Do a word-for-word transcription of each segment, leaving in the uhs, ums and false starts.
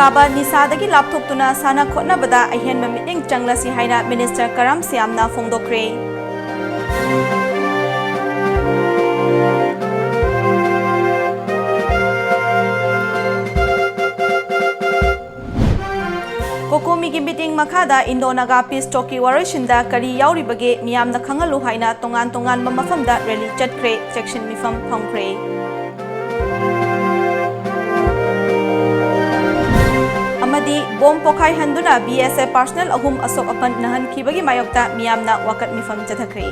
ꯀꯥꯕ ꯅꯤꯁꯥꯗꯒꯤ ꯂꯥꯞꯊꯣꯛꯇꯨꯅ ꯁꯥꯟꯅ ꯈꯣꯠꯅꯕꯗ ꯑꯍꯦꯟꯕ ꯃꯤꯠꯌꯦꯡ ꯆꯪꯂꯁꯤ ꯍꯥꯏꯅ ꯃꯤꯅꯤꯁꯇꯔ ꯀꯔꯥꯝ ꯁ꯭ꯌꯥꯝꯅ ꯐꯣꯡꯗꯣꯛꯈ꯭ꯔꯦ꯫ ꯀꯣꯀꯣꯃꯤꯒꯤ ꯃꯤꯇꯤꯡ ꯃꯈꯥꯗ ꯏꯟꯗꯣ ꯅꯥꯒꯥ ꯄꯤꯁ ꯇꯣꯛꯀꯤ ꯋꯥꯔꯣꯏꯁꯤꯟꯗ ꯀꯔꯤ ꯌꯥꯎꯔꯤꯕꯒꯦ ꯃꯤꯌꯥꯝꯗ ꯈꯪꯍꯜꯂꯨ ꯍꯥꯏꯅ ꯇꯣꯉꯥꯟ ꯇꯣꯉꯥꯟꯕ ꯃꯐꯝꯗ ꯔꯦꯂꯤ ꯆꯠꯈ꯭ꯔꯦ, ꯆꯦꯛꯁꯤꯟ ꯃꯤꯐꯝ ꯐꯝꯈ꯭ꯔꯦ꯫ ꯑꯃꯗꯤ ꯕꯣꯝ ꯄꯣꯈꯥꯏꯍꯟꯗꯨꯅ ꯕꯤ ꯑꯦꯁ ꯑꯦꯐ ꯄꯥꯔꯁꯅꯦꯜ ꯑꯍꯨꯝ ꯑꯁꯣꯛ ꯑꯄꯟ ꯅꯪꯍꯟꯈꯤꯕꯒꯤ ꯃꯥꯌꯣꯛꯇ ꯃꯤꯌꯥꯝꯅ ꯋꯥꯀꯠ ꯃꯤꯐꯝ ꯆꯠꯊꯈ꯭ꯔꯦ꯫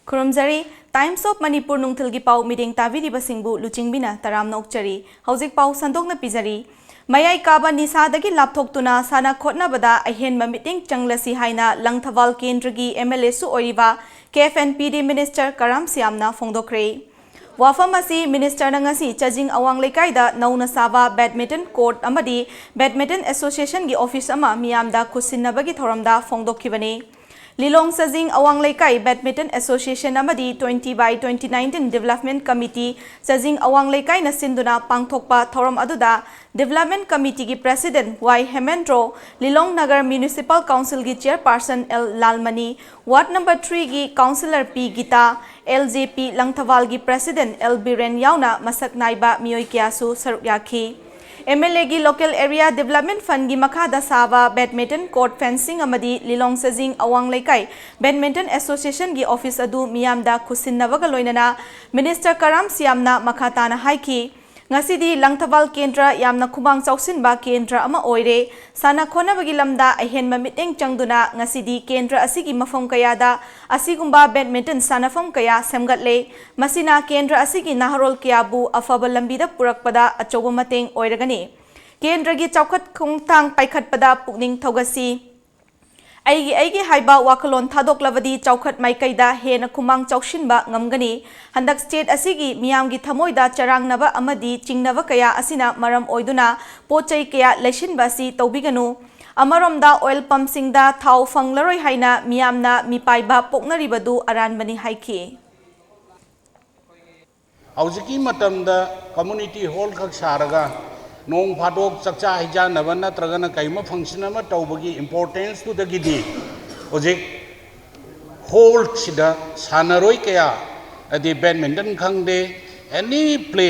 ꯈꯨꯔꯨꯝꯖꯔꯤ꯫ Times of Manipur ꯅꯨꯡꯊꯤꯜꯒꯤ ꯄꯥꯎ ꯃꯤꯠꯌꯦꯡ ꯇꯥꯕꯤꯔꯤꯕꯁꯤꯡꯕꯨ ꯂꯨꯆꯤꯡꯕꯤꯅ ꯇꯔꯥꯝꯅ ꯑꯣꯛꯆꯔꯤ꯫ ꯍꯧꯖꯤꯛ ꯄꯥꯎ ꯁꯟꯗꯣꯛꯅ ꯄꯤꯖꯔꯤ꯫ ꯃꯌꯥꯏ ꯀꯥꯕ ꯅꯤꯁꯥꯗꯒꯤ ꯂꯥꯞꯊꯣꯛꯇꯨꯅ ꯁꯥꯟꯅ ꯈꯣꯠꯅꯕꯗ ꯑꯍꯦꯟꯕ ꯃꯤꯠꯌꯦꯡ ꯆꯪꯂꯁꯤ ꯍꯥꯏꯅ ꯂꯪꯊꯕꯥꯜ ꯀꯦꯟꯗ꯭ꯔꯒꯤ ꯑꯦꯝ ꯑꯦꯜ ꯑꯦꯁꯨ ꯑꯣꯏꯔꯤꯕ K F N P D minister Karam ꯁ꯭ꯌꯥꯝꯅ ꯐꯣꯡꯗꯣꯛꯈ꯭ꯔꯦ꯫ ꯋꯥꯐꯝ ꯑꯁꯤ ꯃꯤꯅꯤꯁꯇꯔꯅ ꯉꯁꯤ ꯆꯥꯖꯤꯡ ꯑꯋꯥꯡ ꯂꯩꯀꯥꯏꯗ ꯅꯧꯅ ꯁꯥꯕ ꯕꯦꯗꯃꯤꯟꯇꯟ ꯀꯣꯔꯠ ꯑꯃꯗꯤ ꯕꯦꯗꯃꯤꯟꯇꯟ ꯑꯦꯁꯣꯁꯤꯌꯦꯁꯟꯒꯤ ꯑꯣꯐꯤꯁ ꯑꯃ ꯃꯤꯌꯥꯝꯗ ꯈꯨꯠꯁꯤꯟꯅꯕꯒꯤ ꯊꯧꯔꯝꯗ ꯐꯣꯡꯗꯣꯛꯈꯤꯕꯅꯤ꯫ ꯂꯤꯂꯣꯡ ꯆꯥꯖꯤꯡ ꯑꯋꯥꯡ ꯂꯩꯀꯥꯏ ꯕꯦꯗꯃꯤꯟꯇꯟ ꯑꯦꯁꯣꯁꯤꯌꯦꯁꯟ ꯑꯃꯗꯤ twenty by twenty nineteen development committee Chajing Awang ꯂꯩꯀꯥꯏꯅ ꯁꯤꯟꯗꯨꯅ ꯄꯥꯡꯊꯣꯛꯄ ꯊꯧꯔꯝ ꯑꯗꯨꯗ development committeeꯒꯤ president Y Hemendro, Lilong Nagar municipal councilꯒꯤ chairperson L Lalmani, ward number threeꯒꯤ councillor ꯄꯤ ꯒꯤꯇꯥ, ꯑꯦꯜ ꯖꯦ ꯄꯤ ꯂꯪꯊꯕꯥꯜꯒꯤ president ꯑꯦꯜ ꯕꯤꯔꯦꯟ ꯌꯥꯎꯅ ꯃꯁꯛ ꯅꯥꯏꯕ ꯃꯤꯑꯣꯏ ꯀꯌꯥꯁꯨ ꯁꯔꯨꯛ ꯌꯥꯈꯤ꯫ ꯑꯦꯝ ꯑꯦꯜ ꯑꯦꯒꯤ local area development fundꯒꯤ ꯃꯈꯥꯗ ꯁꯥꯕ badminton court fencing ꯑꯃꯗꯤ ꯂꯤꯂꯣꯡ ꯆꯥꯖꯤꯡ ꯑꯋꯥꯡ ꯂꯩꯀꯥꯏ badminton associationꯒꯤ office ꯑꯗꯨ ꯃꯤꯌꯥꯝꯗ ꯈꯨꯠꯁꯤꯟꯅꯕꯒ ꯂꯣꯏꯅꯅ ꯃꯤꯅꯤꯁꯇꯔ ꯀꯔꯥꯝ ꯁ꯭ꯌꯥꯝꯅ ꯃꯈꯥ ꯇꯥꯅ ꯍꯥꯏꯈꯤ, ꯉꯁꯤꯗꯤ ꯂꯪꯊꯕꯥꯜ ꯀꯦꯟꯗ꯭ꯔ ꯌꯥꯝꯅ ꯈꯨꯃꯥꯡ ꯆꯥꯎꯁꯤꯟꯕ ꯀꯦꯟꯗ꯭ꯔ ꯑꯃ ꯑꯣꯏꯔꯦ꯫ ꯁꯥꯟꯅ ꯈꯣꯠꯅꯕꯒꯤ ꯂꯝꯗ ꯑꯍꯦꯟꯕ ꯃꯤꯠꯌꯦꯡ ꯆꯪꯗꯨꯅ ꯉꯁꯤꯗꯤ ꯀꯦꯟꯗ꯭ꯔ ꯑꯁꯤꯒꯤ ꯃꯐꯝ ꯀꯌꯥꯗ ꯑꯁꯤꯒꯨꯝꯕ badminton ꯁꯥꯟꯅꯐꯝ ꯀꯌꯥ ꯁꯦꯝꯒꯠꯂꯦ꯫ ꯃꯁꯤꯅ ꯀꯦꯟꯗ꯭ꯔ ꯑꯁꯤꯒꯤ ꯅꯍꯥꯔꯣꯜ ꯀꯌꯥꯕꯨ ꯑꯐꯕ ꯂꯝꯕꯤꯗ ꯄꯨꯔꯛꯄꯗ ꯑꯆꯧꯕ ꯃꯇꯦꯡ ꯑꯣꯏꯔꯒꯅꯤ꯫ ꯀꯦꯟꯗ꯭ꯔꯒꯤ ꯆꯥꯎꯈꯠ ꯈꯣꯡꯊꯥꯡ ꯄꯥꯏꯈꯠꯄꯗ ꯄꯨꯛꯅꯤꯡ ꯊꯧꯒꯠꯁꯤ꯫ ꯑꯩꯒꯤ ꯑꯩꯒꯤ ꯍꯥꯏꯕ ꯋꯥꯈꯜꯂꯣꯟ ꯊꯥꯗꯣꯛꯂꯕꯗꯤ ꯆꯥꯎꯈꯠ ꯃꯥꯏꯀꯩꯗ ꯍꯦꯟꯅ ꯈꯨꯃꯥꯡ ꯆꯥꯎꯁꯤꯟꯕ ꯉꯝꯒꯅꯤ꯫ ꯍꯟꯗꯛ state ꯑꯁꯤꯒꯤ ꯃꯤꯌꯥꯝꯒꯤ ꯊꯃꯣꯏꯗ ꯆꯔꯥꯡꯅꯕ ꯑꯃꯗꯤ ꯆꯤꯡꯅꯕ ꯀꯌꯥ ꯑꯁꯤꯅ ꯃꯔꯝ ꯑꯣꯏꯗꯨꯅ ꯄꯣꯠ ꯆꯩ ꯀꯌꯥ ꯂꯩꯁꯤꯟꯕ ꯑꯁꯤ ꯇꯧꯕꯤꯒꯅꯨ꯫ ꯑꯃꯔꯣꯝꯗ, ꯑꯣꯏꯜ ꯄꯝꯁꯤꯡꯗ ꯊꯥꯎ ꯐꯪꯂꯔꯣꯏ ꯍꯥꯏꯅ ꯃꯤꯌꯥꯝꯅ ꯃꯤꯄꯥꯏꯕ ꯄꯣꯛꯅꯔꯤꯕꯗꯨ ꯑꯔꯥꯟꯕꯅꯤ ꯍꯥꯏꯈꯤ꯫ ꯍꯧꯖꯤꯛꯀꯤ ꯃꯇꯝꯗ ꯀꯝꯃ꯭ꯌꯨꯅꯤꯇꯤ ꯍꯣꯜ ꯈꯛ ꯁꯥꯔꯒ ꯅꯣꯡ ꯐꯥꯗꯣꯛ ꯆꯥꯛꯆꯥ ꯍꯩꯖꯥꯟꯅꯕ ꯅꯠꯇ꯭ꯔꯒꯅ ꯀꯩꯒꯨꯝꯕ ꯐꯪꯁꯟ ꯑꯃ ꯇꯧꯕꯒꯤ ꯏꯝꯄꯣꯔꯇꯦꯟꯁꯇꯨꯗꯒꯤꯗꯤ ꯍꯧꯖꯤꯛ ꯍꯣꯜꯁꯤꯗ ꯁꯥꯟꯅꯔꯣꯏ ꯀꯌꯥ, ꯍꯥꯏꯗꯤ ꯕꯦꯗꯃꯤꯟꯇꯟ ꯈꯪꯗꯦ, ꯑꯦꯅꯤ ꯄ꯭ꯂꯦ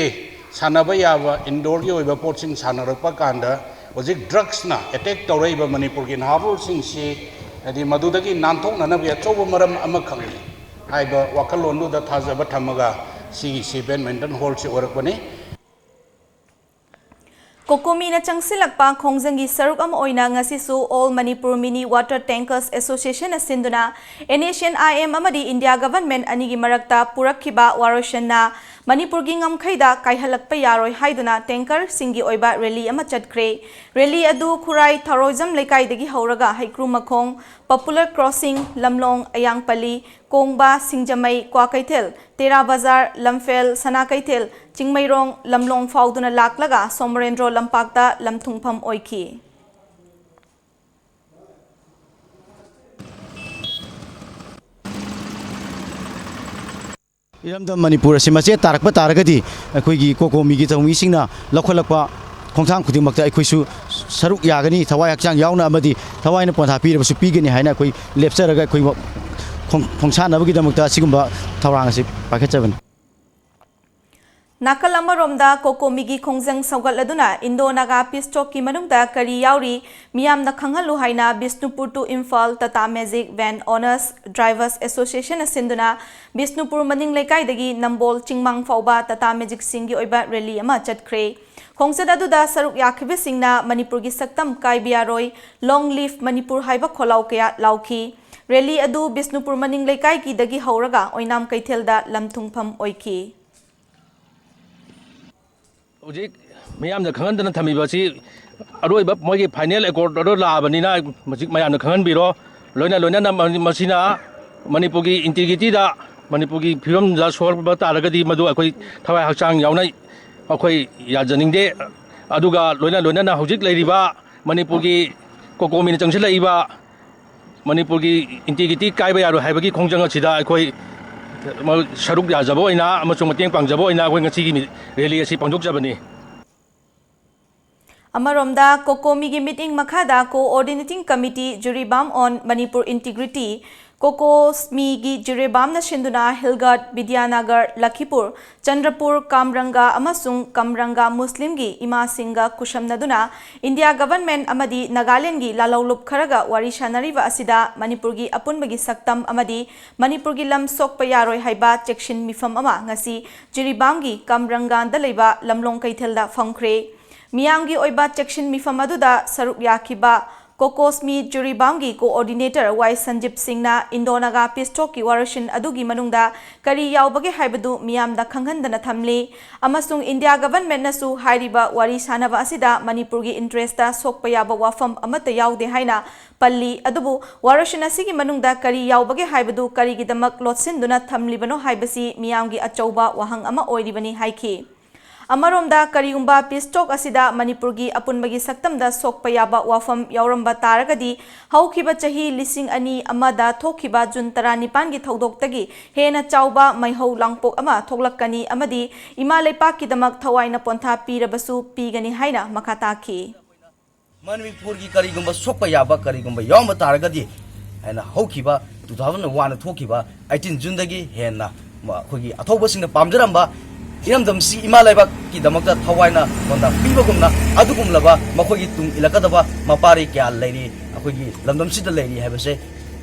ꯁꯥꯟꯅꯕ ꯌꯥꯕ ꯏꯟꯗꯣꯔꯒꯤ ꯑꯣꯏꯕ ꯄꯣꯠꯁꯤꯡ ꯁꯥꯟꯅꯔꯛꯄ ꯀꯥꯟꯗ ꯍꯧꯖꯤꯛ ꯗ꯭ꯔꯒꯁꯅ ꯑꯦꯇꯦꯛ ꯇꯧꯔꯛꯏꯕ ꯃꯅꯤꯄꯨꯔꯒꯤ ꯅꯍꯥꯔꯣꯜꯁꯤꯡꯁꯤ, ꯍꯥꯏꯗꯤ ꯃꯗꯨꯗꯒꯤ ꯅꯥꯟꯊꯣꯛꯅꯅꯕꯒꯤ ꯑꯆꯧꯕ ꯃꯔꯝ ꯑꯃꯈꯛꯅꯤ ꯍꯥꯏꯕ ꯋꯥꯈꯜꯂꯣꯟꯗꯨꯗ ꯊꯥꯖꯕ ꯊꯝꯃꯒ ꯁꯤꯒꯤꯁꯤ ꯕꯦꯗꯃꯤꯟꯇꯟ ꯍꯣꯜꯁꯤ ꯑꯣꯏꯔꯛꯄꯅꯤ꯫ ꯀꯣꯀꯣꯃꯤꯅ ꯆꯪꯁꯤꯜꯂꯛꯄ ꯈꯣꯡꯖꯪꯒꯤ ꯁꯔꯨꯛ ꯑꯃ ꯑꯣꯏꯅ ꯉꯁꯤꯁꯨ All Manipur Mini Water Tankers Associationꯅ ꯁꯤꯟꯗꯨꯅ NSCN IM ꯑꯃꯗꯤ ꯏꯟꯗꯤꯌꯥ ꯒꯚꯔꯟꯃꯦꯟꯠ ꯑꯅꯤꯒꯤ ꯃꯔꯛꯇ ꯄꯨꯔꯛꯈꯤꯕ ꯋꯥꯔꯣꯏꯁꯟꯅ ꯃꯅꯤꯄꯨꯔꯒꯤ ꯉꯝꯈꯩꯗ ꯀꯥꯏꯍꯜꯂꯛꯄ ꯌꯥꯔꯣꯏ ꯍꯥꯏꯗꯨꯅ ꯇꯦꯡꯀꯔꯁꯤꯡꯒꯤ ꯑꯣꯏꯕ ꯔꯦꯂꯤ ꯑꯃ ꯆꯠꯈ꯭ꯔꯦ꯫ ꯔꯦꯂꯤ ꯑꯗꯨ ꯈꯨꯔꯥꯏ ꯊꯧꯔꯣꯏꯖꯝ ꯂꯩꯀꯥꯏꯗꯒꯤ ꯍꯧꯔꯒ ꯍꯩꯀ꯭ꯔꯨ ꯃꯈꯣꯡ, ꯄꯣꯄꯨꯂꯔ ꯀ꯭ꯔꯣꯁꯤꯡ, ꯂꯝꯂꯣꯡ, ꯑꯌꯥꯡꯄꯜꯂꯤ, ꯀꯣꯡꯕ, ꯁꯤꯡꯖꯃꯩ, ꯀ꯭ꯋꯥꯀꯩꯊꯦꯜ, ꯇꯦꯔꯥ ꯕꯖꯥꯔ, ꯂꯝꯐꯦꯜ, ꯁꯅꯥꯀꯩꯊꯦꯜ, ꯆꯤꯡꯃꯩꯔꯣꯡ, ꯂꯝꯂꯣꯡ ꯐꯥꯎꯗꯨꯅ ꯂꯥꯛꯂꯒ ꯁꯣꯃꯣꯔꯦꯟꯗ꯭ꯔꯣ ꯂꯝꯄꯥꯛꯇ ꯂꯝꯊꯨꯡꯐꯝ ꯑꯣꯏꯈꯤ꯫ ꯏꯔꯝꯗꯝ ꯃꯅꯤꯄꯨꯔ ꯑꯁꯤ ꯃꯆꯦꯠ ꯇꯥꯔꯛꯄ ꯇꯥꯔꯒꯗꯤ ꯑꯩꯈꯣꯏꯒꯤ ꯀꯣꯀꯣꯃꯤꯒꯤ ꯊꯧꯃꯤꯁꯤꯡꯅ ꯂꯧꯈꯠꯂꯛꯄ ꯈꯣꯡꯊꯥꯡ ꯈꯨꯗꯤꯡꯃꯛꯇ ꯑꯩꯈꯣꯏꯁꯨ ꯁꯔꯨꯛ ꯌꯥꯒꯅꯤ, ꯊꯋꯥꯏ ꯍꯛꯆꯥꯡ ꯌꯥꯎꯅ ꯑꯃꯗꯤ ꯊꯋꯥꯏꯅ ꯄꯣꯟꯊꯥ ꯄꯤꯔꯕꯁꯨ ꯄꯤꯒꯅꯤ ꯍꯥꯏꯅ ꯑꯩꯈꯣꯏ ꯂꯦꯞꯆꯔꯒ ꯑꯩꯈꯣꯏ ꯈꯣꯡ-, ꯈꯣꯡꯁꯥꯟꯅꯕꯒꯤꯗꯃꯛꯇ ꯑꯁꯤꯒꯨꯝꯕ ꯊꯧꯔꯥꯡ ꯑꯁꯤ ꯄꯥꯏꯈꯠꯆꯕꯅꯤ꯫ ꯅꯥꯀꯜ ꯑꯃꯔꯣꯝꯗ, ꯀꯣꯀꯣꯃꯤꯒꯤ ꯈꯣꯡꯖꯪ ꯁꯧꯒꯠꯂꯗꯨꯅ ꯏꯟꯗꯣ ꯅꯥꯒꯥ ꯄꯤꯁ ꯇꯣꯛꯀꯤ ꯃꯅꯨꯡꯗ ꯀꯔꯤ ꯌꯥꯎꯔꯤ ꯃꯤꯌꯥꯝꯅ ꯈꯪꯍꯜꯂꯨ ꯍꯥꯏꯅ Bishnupur to Imphal Tata magic van owners drivers ꯑꯦꯁꯣꯁꯤꯌꯦꯁꯟꯅ ꯁꯤꯟꯗꯨꯅ ꯕꯤꯁꯅꯨꯄꯨꯔ ꯃꯅꯤꯡ ꯂꯩꯀꯥꯏꯗꯒꯤ ꯅꯝꯕꯣꯜ ꯆꯤꯡꯃꯥꯡ ꯐꯥꯎꯕ ꯇꯥꯇꯥ ꯃꯦꯖꯤꯛꯁꯤꯡꯒꯤ ꯑꯣꯏꯕ ꯔꯦꯂꯤ ꯑꯃ ꯆꯠꯈ꯭ꯔꯦ꯫ ꯈꯣꯡꯆꯠ ꯑꯗꯨꯗ ꯁꯔꯨꯛ ꯌꯥꯈꯤꯕꯁꯤꯡꯅ ꯃꯅꯤꯄꯨꯔꯒꯤ ꯁꯛꯇꯝ ꯀꯥꯏꯕ ꯌꯥꯔꯣꯏ, Long Live Manipur ꯍꯥꯏꯕ ꯈꯣꯜꯂꯥꯎ ꯀꯌꯥ ꯂꯥꯎꯈꯤ꯫ ꯔꯦꯂꯤ ꯑꯗꯨ ꯕꯤꯁꯅꯨꯄꯨꯔ ꯃꯅꯤꯡ ꯂꯩꯀꯥꯏꯒꯤꯗꯒꯤ ꯍꯧꯔꯒ ꯑꯣꯏꯅꯥꯝ ꯀꯩꯊꯦꯜꯗ ꯂꯝꯊꯨꯡꯐꯝ ꯑꯣꯏꯈꯤ꯫ ꯍꯧꯖꯤꯛ ꯃꯤꯌꯥꯝꯗ ꯈꯪꯍꯟꯗꯅ ꯊꯝꯃꯤꯕ ꯑꯁꯤ ꯑꯔꯣꯏꯕ ꯃꯣꯏꯒꯤ ꯐꯥꯏꯅꯦꯜ ꯑꯦꯀꯣꯔꯗ ꯑꯣꯔꯗꯔ ꯂꯥꯛꯑꯕꯅꯤꯅ ꯍꯧꯖꯤꯛ ꯃꯌꯥꯝꯅ ꯈꯪꯍꯟꯕꯤꯔꯣ꯫ ꯂꯣꯏꯅ ꯂꯣꯏꯅꯅ ꯃ-, ꯃꯁꯤꯅ ꯃꯅꯤꯄꯨꯔꯒꯤ ꯏꯟꯇꯤꯒ꯭ꯔꯤꯇꯤꯗ, ꯃꯅꯤꯄꯨꯔꯒꯤ ꯐꯤꯕꯝꯗ ꯁꯣꯛꯍꯟꯕ ꯇꯥꯔꯒꯗꯤ ꯃꯗꯨ ꯑꯩꯈꯣꯏ ꯊꯋꯥꯏ ꯍꯛꯆꯥꯡ ꯌꯥꯎꯅ ꯑꯩꯈꯣꯏ ꯌꯥꯖꯅꯤꯡꯗꯦ꯫ ꯑꯗꯨꯒ ꯂꯣꯏꯅ ꯂꯣꯏꯅꯅ ꯍꯧꯖꯤꯛ ꯂꯩꯔꯤꯕ ꯃꯅꯤꯄꯨꯔꯒꯤ ꯀꯣꯀꯣꯃꯤꯅ ꯆꯪꯁꯤꯜꯂꯛꯏꯕ ꯃꯅꯤꯄꯨꯔꯒꯤ ꯏꯟꯇꯤꯒ꯭ꯔꯤꯇꯤ ꯀꯥꯏꯕ ꯌꯥꯔꯣꯏ ꯍꯥꯏꯕꯒꯤ ꯈꯣꯡꯖꯪ ꯑꯁꯤꯗ ꯑꯩꯈꯣꯏ ꯁꯔꯨꯛ ꯌꯥꯖꯕ ꯑꯣꯏꯅ ꯑꯃꯁꯨꯡ ꯃꯇꯦꯡ ꯄꯥꯡꯖꯕ ꯑꯣꯏꯅ ꯑꯩꯈꯣꯏ ꯉꯁꯤꯒꯤ ꯔꯦꯂꯤ ꯑꯁꯤ ꯄꯥꯡꯊꯣꯛꯆꯕꯅꯤ꯫ ꯑꯃꯔꯣꯝꯗ, ꯀꯣꯀꯣꯃꯤꯒꯤ ꯃꯤꯠꯌꯦꯡ ꯃꯈꯥꯗ Coordinating Committee Jiribam on Manipur Integrity, ꯀꯣꯀꯣꯁꯃꯤꯒꯤ ꯖꯤꯔꯤꯕꯥꯝꯅ ꯁꯤꯟꯗꯨꯅ ꯍꯤꯜꯒꯠ, ꯕꯤꯗ꯭ꯌꯥꯅꯒꯔ, ꯂꯈꯤꯄꯨꯔ, ꯆꯟꯗ꯭ꯔꯄꯨꯔ, ꯀꯥꯝꯔꯪꯒꯥ ꯑꯃꯁꯨꯡ ꯀꯝꯔꯪꯒꯥ ꯃꯨꯁꯂꯤꯝꯒꯤ ꯏꯃꯥꯁꯤꯡꯒ ꯈꯨꯠꯁꯝꯅꯗꯨꯅ ꯏꯟꯗꯤꯌꯥ ꯒꯚꯔꯟꯃꯦꯟꯠ ꯑꯃꯗꯤ ꯅꯥꯒꯥꯂꯦꯟꯗꯒꯤ ꯂꯥꯂꯧꯂꯨꯞ ꯈꯔꯒ ꯋꯥꯔꯤ ꯁꯥꯅꯔꯤꯕ ꯑꯁꯤꯗ ꯃꯅꯤꯄꯨꯔꯒꯤ ꯑꯄꯨꯟꯕꯒꯤ ꯁꯛꯇꯝ ꯑꯃꯗꯤ ꯃꯅꯤꯄꯨꯔꯒꯤ ꯂꯝ ꯁꯣꯛꯄ ꯌꯥꯔꯣꯏ ꯍꯥꯏꯕ ꯆꯦꯛꯁꯤꯟ ꯃꯤꯐꯝ ꯑꯃ ꯉꯁꯤ ꯖꯤꯔꯤꯕꯥꯝꯒꯤ ꯀꯝꯔꯪꯒꯥꯟꯗ ꯂꯩꯕ ꯂꯝꯂꯣꯡ ꯀꯩꯊꯦꯜꯗ ꯐꯝꯈ꯭ꯔꯦ꯫ ꯃꯤꯌꯥꯝꯒꯤ ꯑꯣꯏꯕ ꯆꯦꯛꯁꯤꯟ ꯃꯤꯐꯝ ꯑꯗꯨꯗ ꯁꯔꯨꯛ ꯌꯥꯈꯤꯕ ꯀꯣꯀꯣꯁꯃꯤ ꯖꯤꯔꯤꯕꯥꯝꯒꯤ coordinator ꯋꯥꯏ ꯁꯟꯖꯤꯞ ꯁꯤꯡꯅ ꯏꯟꯗꯣ ꯅꯥꯒꯥ peace talkꯀꯤ ꯋꯥꯔꯣꯏꯁꯤꯟ ꯑꯗꯨꯒꯤ ꯃꯅꯨꯡꯗ ꯀꯔꯤ ꯌꯥꯎꯕꯒꯦ ꯍꯥꯏꯕꯗꯨ ꯃꯤꯌꯥꯝꯗ ꯈꯪꯍꯟꯗꯅ ꯊꯝꯂꯤ ꯑꯃꯁꯨꯡ ꯏꯟꯗꯤꯌꯥ ꯒꯚꯔꯟꯃꯦꯟꯠꯅꯁꯨ ꯍꯥꯏꯔꯤꯕ ꯋꯥꯔꯤ ꯁꯥꯅꯕ ꯑꯁꯤꯗ ꯃꯅꯤꯄꯨꯔꯒꯤ interestꯇ ꯁꯣꯛꯄ ꯌꯥꯕ ꯋꯥꯐꯝ ꯑꯃꯠꯇ ꯌꯥꯎꯗꯦ ꯍꯥꯏꯅ ꯄꯜꯂꯤ꯫ ꯑꯗꯨꯕꯨ ꯋꯥꯔꯣꯏꯁꯤꯟ ꯑꯁꯤꯒꯤ ꯃꯅꯨꯡꯗ ꯀꯔꯤ ꯌꯥꯎꯕꯒꯦ ꯍꯥꯏꯕꯗꯨ ꯀꯔꯤꯒꯤꯗꯃꯛ ꯂꯣꯠꯁꯤꯟꯗꯨꯅ ꯊꯝꯂꯤꯕꯅꯣ ꯍꯥꯏꯕꯁꯤ ꯃꯤꯌꯥꯝꯒꯤ ꯑꯆꯧꯕ ꯋꯥꯍꯪ ꯑꯃ ꯑꯣꯏꯔꯤꯕꯅꯤ ꯍꯥꯏꯈꯤ꯫ ꯑꯃꯔꯣꯝꯗ, ꯀꯔꯤꯒꯨꯝꯕ peace talk ꯑꯁꯤꯗ ꯃꯅꯤꯄꯨꯔꯒꯤ ꯑꯄꯨꯟꯕꯒꯤ ꯁꯛꯇꯝꯗ ꯁꯣꯛꯄ ꯌꯥꯕ ꯋꯥꯐꯝ ꯌꯥꯎꯔꯝꯕ ꯇꯥꯔꯒꯗꯤ, ꯍꯧꯈꯤꯕ ꯆꯍꯤ ꯂꯤꯁꯤꯡ ꯑꯅꯤ ꯑꯃꯗ ꯊꯣꯛꯈꯤꯕ ꯖꯨꯟ ꯇꯔꯥꯅꯤꯄꯥꯟꯒꯤ ꯊꯧꯗꯣꯛꯇꯒꯤ ꯍꯦꯟꯅ ꯆꯥꯎꯕ ꯃꯩꯍꯧ ꯂꯥꯡꯄꯣꯛ ꯑꯃ ꯊꯣꯛꯂꯛꯀꯅꯤ ꯑꯃꯗꯤ ꯏꯃꯥ ꯂꯩꯄꯥꯛꯀꯤꯗꯃꯛ ꯊꯋꯥꯏꯅ ꯄꯣꯟꯊꯥ ꯄꯤꯔꯕꯁꯨ ꯄꯤꯒꯅꯤ ꯍꯥꯏꯅ ꯃꯈꯥ ꯇꯥꯈꯤ꯫ ꯃꯅꯤꯄꯨꯔꯒꯤ ꯀꯔꯤꯒꯨꯝꯕ ꯁꯣꯛꯄ ꯌꯥꯕ ꯀꯔꯤꯒꯨꯝꯕ ꯌꯥꯎꯔꯝꯕ ꯇꯥꯔꯒꯗꯤ ꯍꯥꯏꯅ ꯍꯧꯈꯤꯕ two thousand one ꯊꯣꯛꯈꯤꯕ eighteen Juneꯗꯒꯤ ꯍꯦꯟꯅ ꯑꯩꯈꯣꯏꯒꯤ ꯑꯊꯧꯕꯁꯤꯡꯅ ꯄꯥꯝꯖꯔꯝꯕ ꯏꯔꯝꯗꯝꯁꯤ ꯏꯃꯥ ꯂꯩꯕꯥꯛꯀꯤꯗꯃꯛꯇ ꯊꯋꯥꯏꯅ ꯄꯣꯟꯊꯥ ꯄꯤꯕꯒꯨꯝꯅ ꯑꯗꯨꯒꯨꯝꯂꯕ ꯃꯈꯣꯏꯒꯤ ꯇꯨꯡ ꯏꯜꯂꯛꯀꯗꯕ ꯃꯄꯥꯔꯤ ꯀꯌꯥ ꯂꯩꯔꯤ, ꯑꯩꯈꯣꯏꯒꯤ ꯂꯝꯗꯝꯁꯤꯗ ꯂꯩꯔꯤ ꯍꯥꯏꯕꯁꯦ